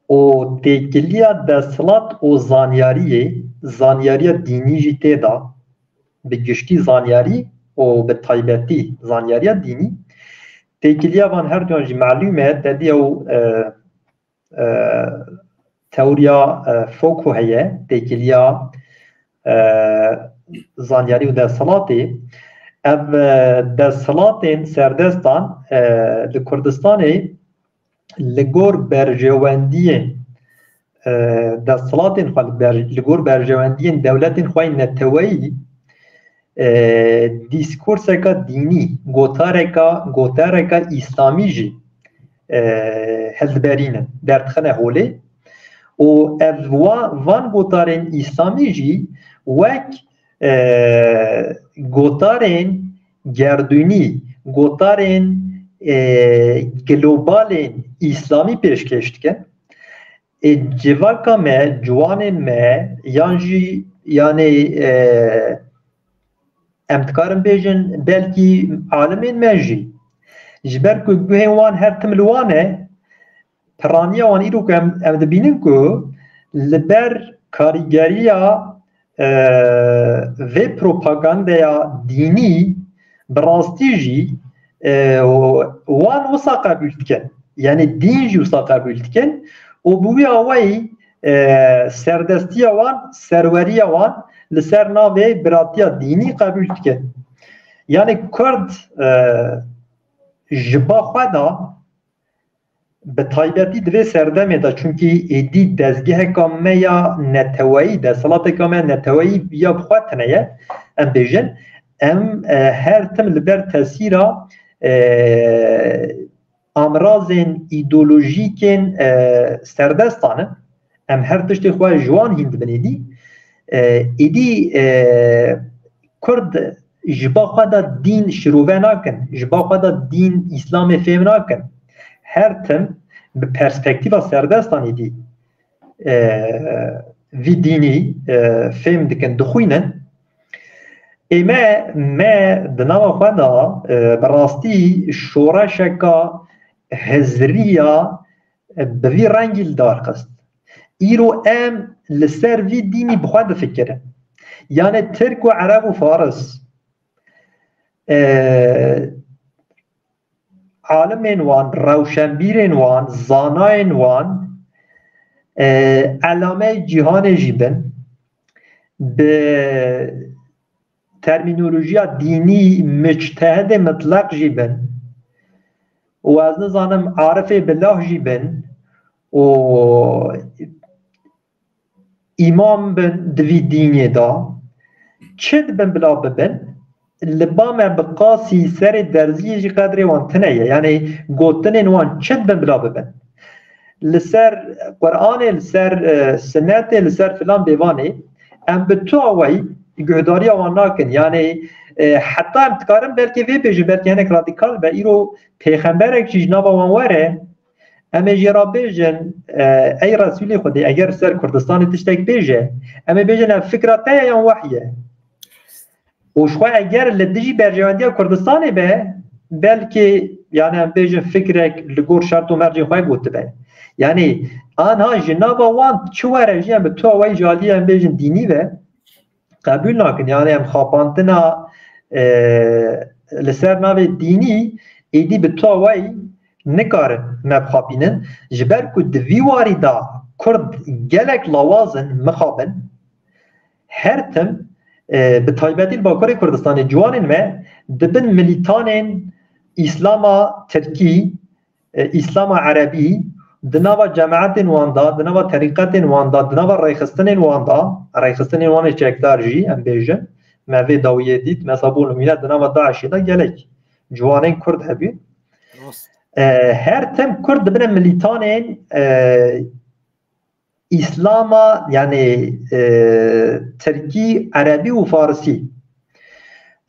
û têkiliya desthilat û zanyariyê, zanyariya dînî jî tê de, bi giştî zanyarî û bi taybetî zanyariya dînî, têkiliya van herduyan jî melûm e, te dî ew, e, e, teoriya, e, Foucault heye, têkiliya, e, zanyarî û desthilatê, ev, e, desthilatên serdestan, e, li Kurdistanê li gor berjewendiyên, e, desthilatên xwe, li ber-, li gor berjewendiyên dewletên xwe yên neteweyî, e, dîskurseka dînî, gotareka, gotareka îslamî jî, e, hildiberînin, derdixine holê. Û ev wa-, van gotarên îslamî jî wek, e, gotarên gerdûnî, gotarên, e, globalên îslamî pêşkêş dikin. Ê civaka me, ciwanên me, yan jî, yanê, e, em dikarin bêjin, belkî alimên me jî, ji ber ku guhên wan her tim li wan e, piraniya wan îro ku em, em dibînin ku li ber karîgeriya, e, vê propagandeya dînî bi rastî jî, e, wan wisa qebûl dikin. Yanî dîn jî wisa qebûl dikin û bi wî awayî, e, serdestiya wan, serweriya wan li ser navê biratiya dînî qebûl dikin. Yanî Kurd, e, ji ba xwe de bi taybetî di vê serdemê de, çunkî êdî dezgeheka me ya neteweyî, desthilateka me ya neteweyî ya bi xwe tune ye, em bêjin, em, e, her tim li ber tesîra, e, amrazên îdeolojîkên, e, serdestan in. Em her tiştê xwe ji wan hîn dibin êdî. E, êdî, e, Kurd ji ba xwe de dîn şirove nakin, ji ba xwe de dîn Îslamê fêm nakin. Her tim bi perspektîfa serdestan êdî, e, vî dînî, e, fêm dikin, dixwînin. Ê me, me di nava xwe de, e, bi rastî şoreşeka hizriya, e, bi vî rengî li dar xist. Îro em li ser vî dînî bi xwe difikirin. Yanê Tirk û Ereb û Faris, e, alimên wan, rewşenbîrên wan, zanayên wan, e, elameyê cîhanê jî bin, bi termînolojiya dînî muçtehidê mitleq jî bin û ez nizanim arifê bilah jî bin û îmam bin di vî dînê de, çi dibin bila bibin, li ba me bi qasî serê derziyê jî qedrê wan tune ye. Yanî gotinên wan çi dibin bila bibin. Li ser Quranê, li ser, e, sinetê, li ser filan bêvanê, em bi tu awayî guhdariya wan nakin. Yanî, e, heta em dikarin belkî vê bêjin, belkî hinek radîkal be, îro pêxemberek jî ji nava wan were, em ê jê re bêjin, e, ey Resûlê Xwedê, eger ser Kurdistanê tiştek bêje, em ê bêjin, ev fikra te ye yan wehy e? Û ji xwe eger li dijî berjewendiya Kurdistanê be, belkî, yani em bêjin fikrek li gor şert û mercên xwe gotibe. Yani anha ji nava wan çi were jî em bi tu awayî ji aliyê em bêjin dînî ve qebûl nakin. Yani em xapandina, e, li ser navê dînî êdî bi tu awayî nikarin me bixapînin. Ji ber ku di vî warî de Kurd gelek lawaz in, mixabin, her tim, e, bi taybetî li Bakurê Kurdistanê ciwanên me dibin milîtanên Îslama Tirkî, e, Îslama Erebî, di nava cemaetên wan de, di nava terîqetên wan de, di nava rêxistinên wan de, rêxistinên wan ê çekdar jî, em bêjin, me vê dawiyê dît, mesela bo nimûne di nava DAIŞê de gelek ciwanên Kurd hebî. Rast. E, her tim Kurd dibine milîtanên, e, Îslama, yani, e, Tirkî, Erebî û Farisî.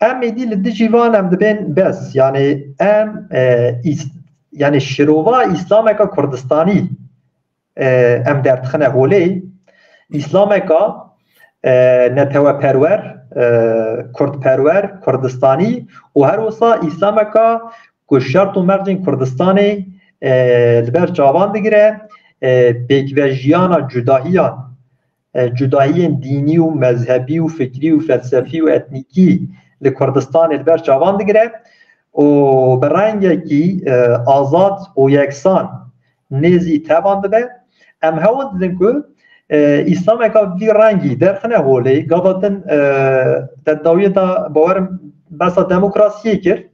Em êdî li dijî van em dibên bes. Yani em, e, îs-, yani şirova Îslameka Kurdistanî, e, em derdixine holê. Îslameka, e, neteweperwer, e, Kurdperwer, Kurdistanî û her wisa Îslameka ku şert û mercên Kurdistanê, e, li ber çavan digire, e, pêkvejiyana cudahiyan, e, cudahiyên dînî û mezhebî û fikrî û felsefî û etnîkî li Kurdistanê li ber çavan digire û bi rengekî, e, azad û yeksan nêzî tevan dibe. Em hewl didin ku, e, Îslameka vî rengî derxine holê, gava din, e, te dawiyê de bawerim behsa demokrasiyê kir.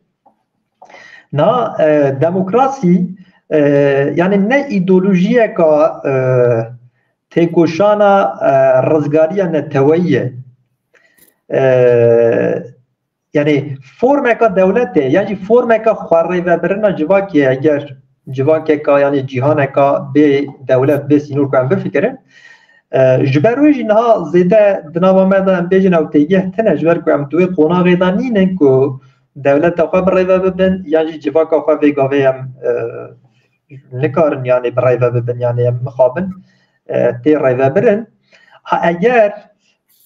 Na, e, demokrasî, e, yani ne îdeolojiyeka, e, têkoşana, e, rizgariya neteweyî ye. E, yani formeka dewletê, yan jî formeka xwerêvebirina civakê, eger civakeka, yani cîhaneka bê dewlet, bê sînor ku em bifikirin, e, ji ber wê jî niha zêde di nava me de em bêjin ew têgeh tine, ji ber ku em di wê qonaxê de nînin ku dewleta xwe bi rêve bibin, yan jî civaka xwe vê gavê em, e, nikarin, yani bi rêve bibin, yani em mixabin, e, tê rêvebirin. Ha, eger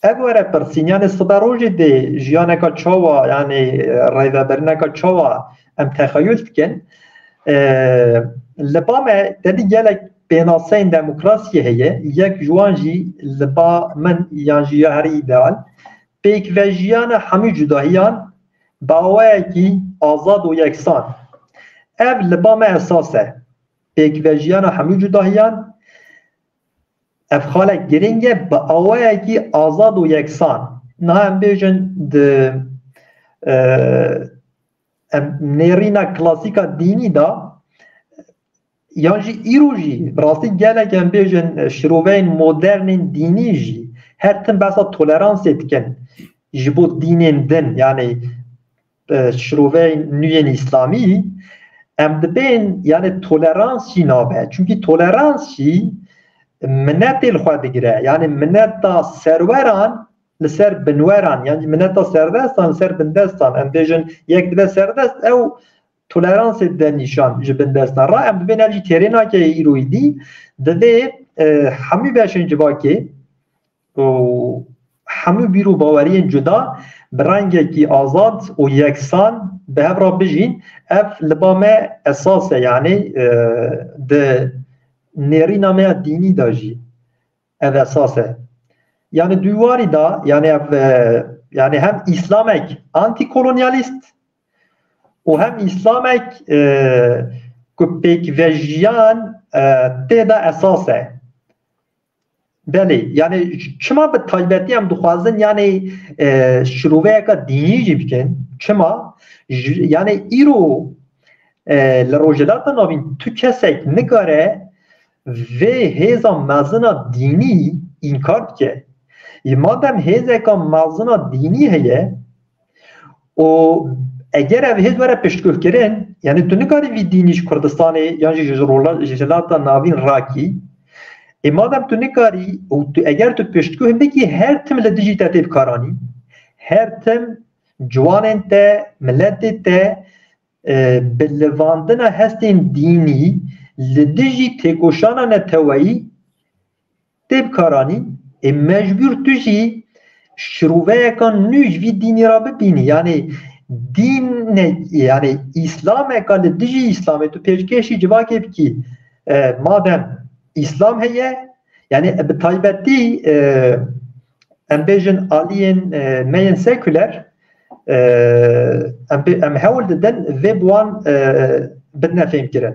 ev were pirsîn, yani sibe rojê dê jiyaneka çawa, yani, e, rêvebirineka çawa em texeyul dikin, e, li ba me tedî gelek pênaseyên demokrasiyê heye, yek ji wan jî li ba min yan jî ya herî îdeal, pêkvejiyana hemû cudahiyan bi awayekî azad û yeksan. Ev li ba me esas e. Pêkvejiyana hemû cudahiyan, ev xalek giring e, bi awayekî azad û yeksan. Niha em bêjin di, e, em nêrîna klasîka dînî de, yan jî îro jî, bi rastî gelek em bêjin, e, şiroveyên modernên dînî jî her tim behsa toleransê dikin ji bo dînên din, yani, e, şiroveyên nû yên îslamî, em dibên, yani, tolerans jî nabe. Çunkî tolerans jî minetê li xwe digire. Yani mineta serweran li ser binweran, yani mineta serdestan li ser bindestan. Em bêjin yek dibe serdest, ew toleransê dide nîşan ji bindestan re. Em dibên ev jî têrê nake îroyî dî. Divê, e, hemî beşên civakê û hemû bîr û baweriyên cuda bi rengekî azad û yeksan bi hev re bijîn. Ev li ba me esas e, yani, e, di nêrîna me ya dînî de jî ev esas e. Yani di warî de, yani ev, e, yani hem Îslamek antîkolonyalîst û hem Îslamek, e, ku pêkvejiyan, e, tê de esas e. Belê, yani çima bi taybetî em dixwazin, yani, e, şiroveyeka dînî jî bikin? Çima? Ji, yani îro, e, li Rojhilata Navîn tu kesek nikare vê hêza mezina dînî înkar bike. Ê madem hêzeka mezina dînî heye, û eger ev hêz were piştguhkirin, yani tu nikarî vî dînî ji Kurdistanê yan jî ji rola-, ji Rojhilata Navîn rakî, ê madem tu nikarî û tu, eger tu piştguh bikî, her tim li dijî te tê bikaranî, her tim ciwanên te, miletê te, e, bi livandina hestên dînî li dijî têkoşana neteweyî tê bikaranî, ê mecbûr tu jî şiroveyeka nû ji vî dînî re bibînî. Yani dînek, yani Îslameka li dijî Îslamê tu pêşkêşî civakê bikî, e, madem Îslam heye, yani bi taybetî, e, em bêjin aliyên, e, me yên sekuler, e, em bê-, em hewl didin vê bi wan, e, bidine fêmkirin.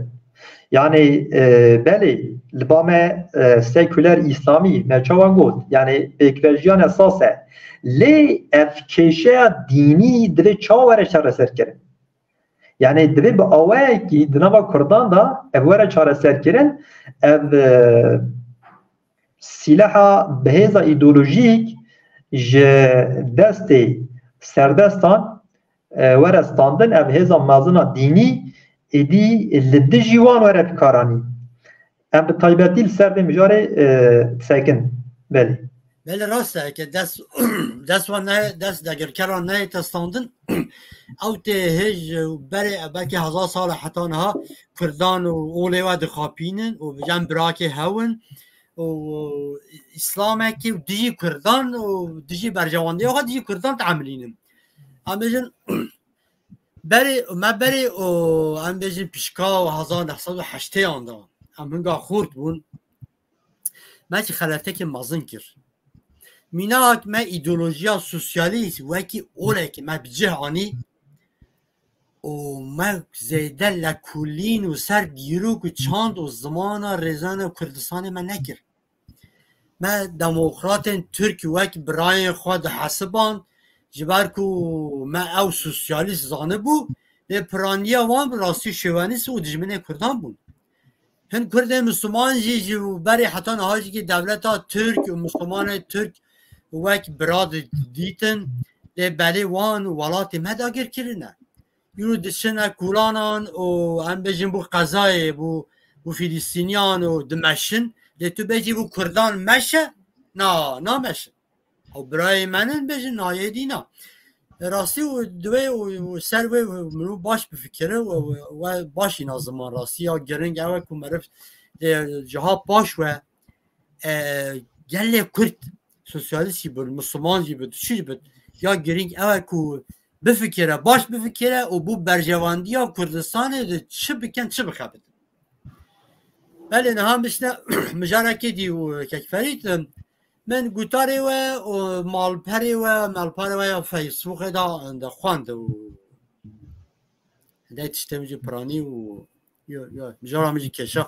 Yani, e, belê, li ba me, e, sekuler îslamî, me çawa got, yani pêkvejiyane esas e. Lê ev kêşeya dînî divê çawa were çareserkirin? Yani divê bi awayekî di nava Kurdan de ev were çareserkirin, ev, e, sîleha bi hêza îdeolojîk ji destê serdestan, e, were standin, ev hêza mezina dînî êdî li dijî wan were bikaranî. Em bi taybetî li ser vê mijarê, e, disekin. Belê. Belê rast e, ke dest, dest wan ne, dest dagirkeran nehête standin. Ew tê hêj berê, belkî hezar sal e heta niha Kurdan û olê we dixapînin û bi cem birakê hew in û Îslamekî û dijî Kurdan û dijî berjewandiya xwe dijî Kurdan teemilînin. Em bêjin berê, me berê û em bêjin pişka hezar neh sed û heştêyan de em hinga xurt bûn. Me jî xeletekê mezin kir. Mînak me îdeolojiya sosyalîst wekî olekî me bi cih anî û me zêde lekulîn û ser dîrok û çand û zimana rêzana Kurdistanê me nekir. Me demokratên Tirk wek birayên xwe dihesiband, ji ber ku me ew sosyalîst zanibû, lê piraniya wan bi rastî şovenîst û dijminê Kurdan bûn. Hin Kurdên Misliman jî ji berê heta niha jî dewleta Tirk û Mislimanê Tirk wek bira didîtin, lê belê wan welatê me dagir kirine. Îro diçine kolanan û em bêjin bo qezayê, bo, bo Filistîniyan û dimeşin. Lê tu bêjî bo Kurdan meşe, na, nameşin. Ew birayê me nin, bêjin na, yê dîna. Rastî û divê û, û ser wê mirov baş bifikire û, û, we baş îna ziman rastî ya giring ew e ku meriv lê ciha paş we, e, gelê Kurd, sosyalîst jî bin, Misliman jî bin, çi jî bin, ya giring ew e ku bifikire, baş bifikire û bo berjevandiya Kurdistanê de çi bikin, çi bixebitin. Belê niha bişne mijarekê dî û kek Ferîd, min gutarê we û malperê we, malperê we ya Facebookê de, de xwend û de tiştê min jî piranî û yo, yo, mijara min jî keşa.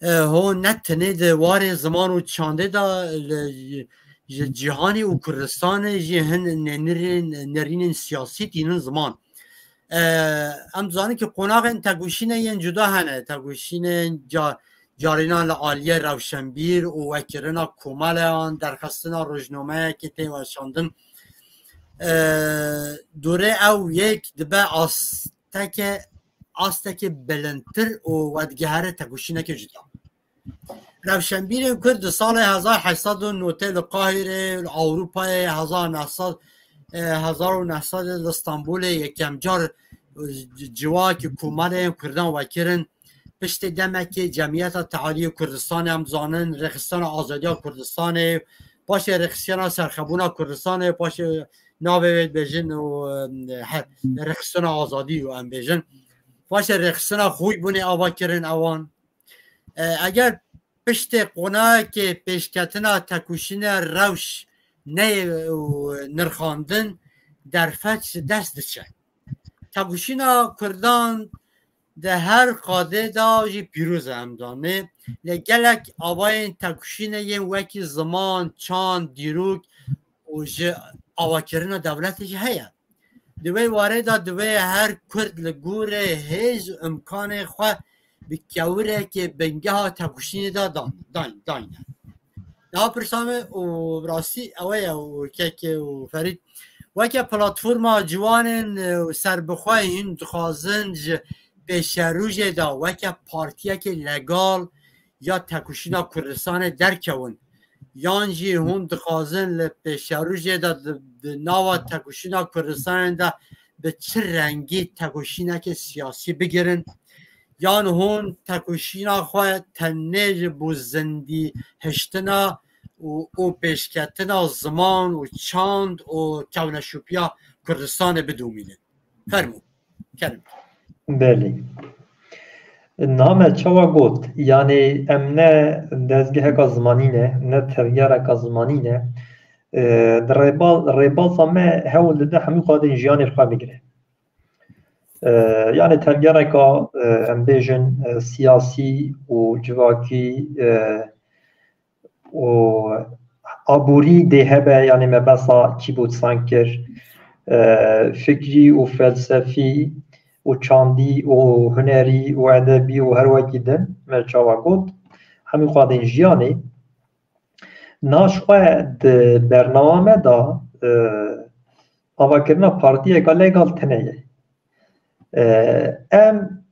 E, ho ne tenê di warê ziman û çandê de li, ji cîhanê û Kurdistanê jî hin nêrîn, nêrînên siyasî tînin ziman. E, em dizanin ku qonaxên tekoşînê yên cuda hene. Tekoşînên ca-, carînan li aliyê rewşenbîr û wekirina komeleyan, derxistina rojnameyekê tê weşandin. E, dorê ew yek dibe asteke, astekê bilindtir û we digihere tekoşîneke cuda. Rewşenbîrên Kurd di salê hezar heşt sed û notê li Qahîrê, li Ewropayê, hezar neh sed, e, hezar û neh sed li Stenbolê yekem car, e, civakî komeleyên Kurdan vekirin. Piştê demekê Cemiyeta Tealiyê Kurdistanê, em dizanin, Rêxistina Azadiya Kurdistanê, paşê Rêxistina Serxebûna Kurdistanê, paşê navê wê dibêjin û, e, he, Rêxistina Azadî û em bêjin. Paşê Rêxistina Xwîbûnê ava kirin ewan. E, eger piştê qonakê pêşketina tekoşînê rewş neyê û nirxandin, derfet ji dest diçe. Tekoşîna Kurdan di her qadê de jî pîroz e, em zanê. Lê gelek avayên tekoşînê yên wekî ziman, çand, dîrok û ji avakirina dewletê jî heye. Di wê warê de divê her Kurd li gorî hêz û imkanê xwe bi kewirekê bingeha tekoşînê de dan-, dan-, dayne. Niha pirsa me û rastî ew e û kekê û Ferîd, weke platforma ciwanên, e, serbixwe hîn dixwazin ji pêşerojê de weke partiyekê legal ya tekoşîna Kurdistanê derkewin, yan jî hûn dixwazin li pêşerojê de di, di nava tekoşîna Kurdistanê de bi çi rengî tekoşîneke siyasî bigirin, yan hûn tekoşîna xwe tenê ji bo zindî hiştina û, û pêşketina ziman û çand û kewneşopiya Kurdistanê bidomînin? Fermû. Kerim. Belê. Niha me çawa got, yanî em ne dezgeheka zimanî ne, ne tevgereka zimanî ne. E, di rêba-, rêbaza me hewl dide hemû qadên jiyanê xwe bigire. E, yanî tevgereka, e, em bêjin, e, siyasî û civakî, e, û aborî dê hebe, yanî me behsa kîbûtsan kir, e, fikrî û felsefî û çandî û hunerî û edebî û her wekî din me çawa got, hemî qadên jiyanê. Niha ji xwe di bernama me de, e, avakirina partiyeka legal tune ye. E, em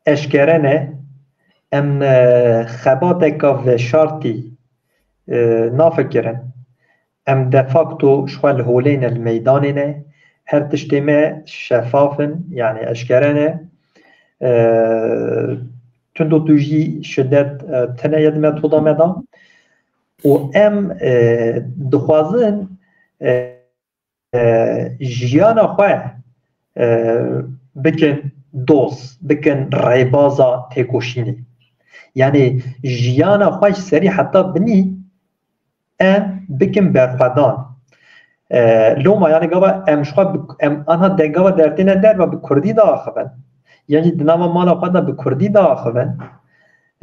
eşkere ne, em, e, xebateka veşartî, e, nafikirin. Em de facto ji xwe li holê ne, li meydanê ne. Her tiştê me şefaf in, yanî eşkere ne. E, tundotûjî, şidet, e, tune ye di metoda me de. Û em, e, dixwazin, e, e, jiyana xwe, e, bikin doz, bikin rêbaza têkoşînê. Yanî jiyana xwe ji serî heta binî em bikin berxwedan. E, loma, yanî gava em ji xwe bi, em anha de gava dertêne derve bi kurdî diaxivin. Yan jî di nava mala xwe de bi kurdî diaxivin.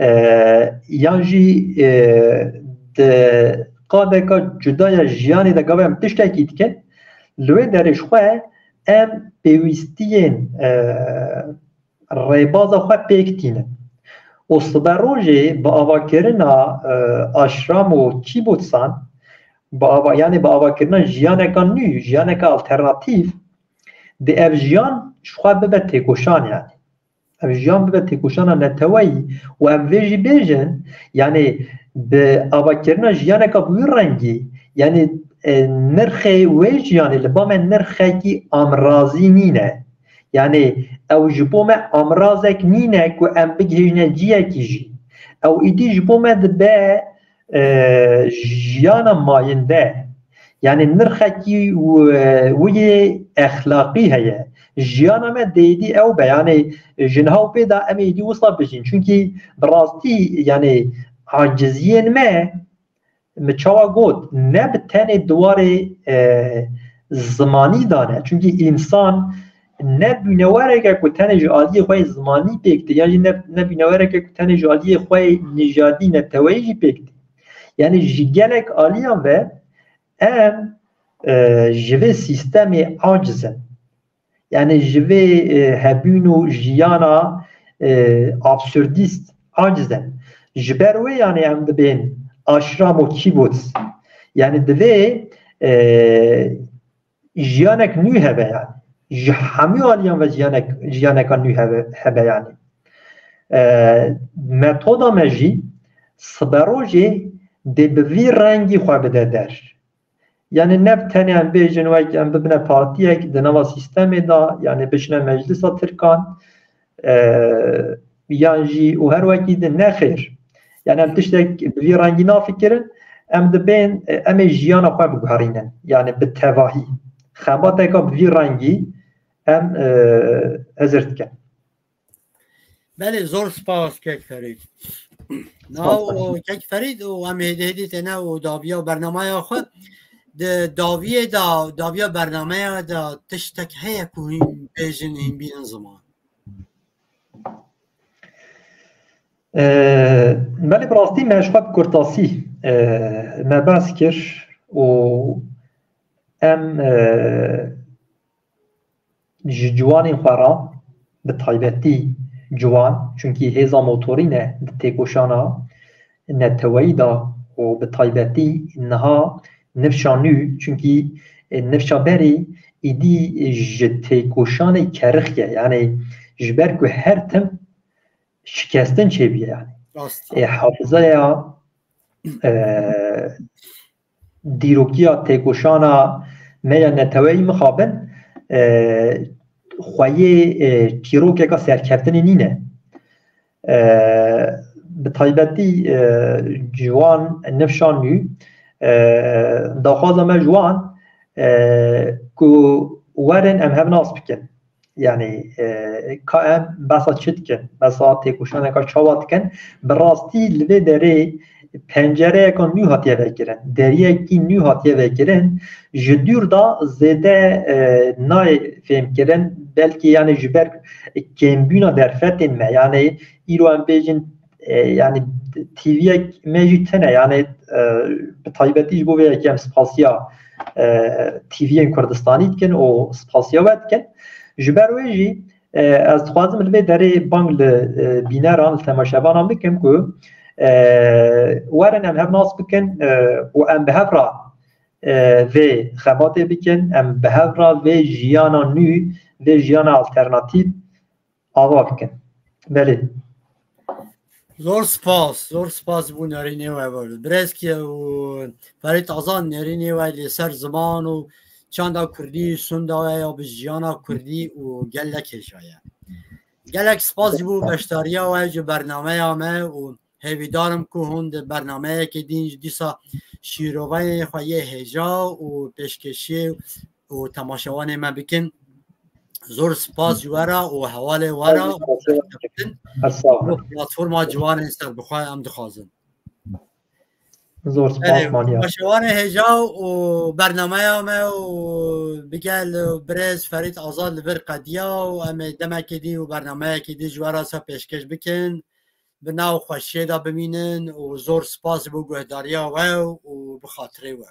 E, yan jî, e, di qadeka cuda ya jiyanê de gava em tiştekî dikin, li wê derê ji xwe em pêwîstiyên, e, rêbaza xwe pêk tînin. Û siberojê bi avakirina, e, aşram û kîbotsan, bi ava, yanî bi avakirina jiyaneka nû, jiyaneka alternatîf, di ev jiyan ji xwe bibe têkoşan, yanî. Ev jiyan bibe têkoşana neteweyî û em vê jî bêjin, yanî bi avakirina jiyaneka bi wî rengî, yanî, e, nirxê wê jiyanê li ba me nirxekî amrazî nîne. Yanî ew ji bo me amrazek nîne ku em bigihîjine ciyekî jî. Ew îdî ji bo me dibe, e, jiyana mayinde. Yanî nirxekî wi-, wî yê exlaqî heye. Jiyana me dê êdî ew be. Yanî ji niha û pê de em ê êdî wisa bijîn. Çunkî bi rastî, yanî aciziyên me, min çawa got, ne bi tenê di warê, e, zimanî de ne. Çunkî însan ne bûnewereke ku tenê ji aliyê xwe yê zimanî pêk tê, yan jî ne, ne bûnewereke ku tenê ji aliyê xwe yê nijadî, neteweyî jî pêk tê. Yanî ji gelek aliyan ve em, e, ji vê sîstemê aciz in. Yanî ji vê, e, hebûn û jiyana, e, absurdîst aciz in. Ji ber wê, yanî, em dibên aşram û kîbûts. Yanî divê, e, jiyanek nû hebe, yanî. Ji hemû aliyan ve jiyanek, jiyaneka nû hebe, hebe, yanî. E, metoda me jî siberojê dê bi vî rengî xwe bide der. Yanî ne bi tenê em bêjin wek em bibine partiyek di nava sîstemê de, yanî biçine meclisa Tirkan, e, yan jî û her wekî din, nexêr. Yanî em tiştek bi vî rengî nafikirin, em dibên, e, em ê jiyana xwe biguherînin. Yanî bi tevahî. Xebateka bi vî rengî em, e, hizir dikin. Belê, zor spas kek Ferîd. Niha û kek Ferîd û em hêdî hêdî têne û daviya bernameya xwe. Di daviyê de, daviya bernameya de tiştek heye ku hîn bêjin, hîn bînin ziman? Ee, belê, bi rastî me ji xwe bi kurtasî, ee, me behs kir û em, ee, ji ciwanên xwe re, bi taybetî ciwan, çunkî hêza motorî ne di têkoşana neteweyî de û bi taybetî niha nifşa nû, çunkî, e, nifşa berê îdî ji têkoşanê kerixiye. Yanî ji ber ku her tim şikestin çêbûye, yanî. Rast. E, hafizaya, e, dîrokiya têkoşana me ya neteweyî mixabin, e, xweyê, e, çîrokeka serkeftinê nîne. E, bi taybetî, e, ciwan nifşan nû, e, daxwaza me ji wan, e, ku werin em hev nas bikin. Yanî, e, ka em behsa çi dikin? Behsa têkoşaneka çawa dikin? Bi rastî li vê derê pencereyeka nû hatiye vekirin. Deriyekî nû hatiye vekirin. Ji dûr de zêde, e, nayê fêhmkirin. Belkî, yanî, ji ber kêmbûna derfetên me. Yanî îro em bêjin, e, yanî T V'yek me jî tune. Yanî, e, bi taybetî ji bo vê yekê em spasiya, e, T V'yên Kurdistanî dikin û spasiya we dikin. Ji ber wê jî, e, ez dixwazim li vê derê bang li, e, bîneran, li temaşevanan bikim ku, e, werin em hev nas bikin, e, û em bi hev re, e, vê xebatê bikin, em bi hev re vê jiyana nû, vê jiyana alternatîf ava bikin. Belê. Zor spas, zor spas ji bo nerînê we. Birêz kî û Ferîd Azad nerînê we li ser ziman û çanda kurdî, sunda we ya bi jiyana kurdî û gelek hêja ye. Gelek spas ji bo beşdariya we ji bernameya me û hêvîdar im ku hûn di bernameyekê din jî dîsa şîroveyê xwe yê hêja û pêşkêşiyê û temaşevanê me bikin. Zor spas ji we re û hevalê we re û serkeftin. Estağfurullah. Platforma ciwanên serbixwe em dixwazin. Zor spas. Belê, maniya. Temaşevanê hêja û bernameya me û bigel birêz Ferîd Azad li vir qediya û em ê demekê dî û bernameyekê dî ji we re se pêşkêş bikin. bi nav xweşiyê de bimînin û zor spas bo guhdariya we û bi xatirê we.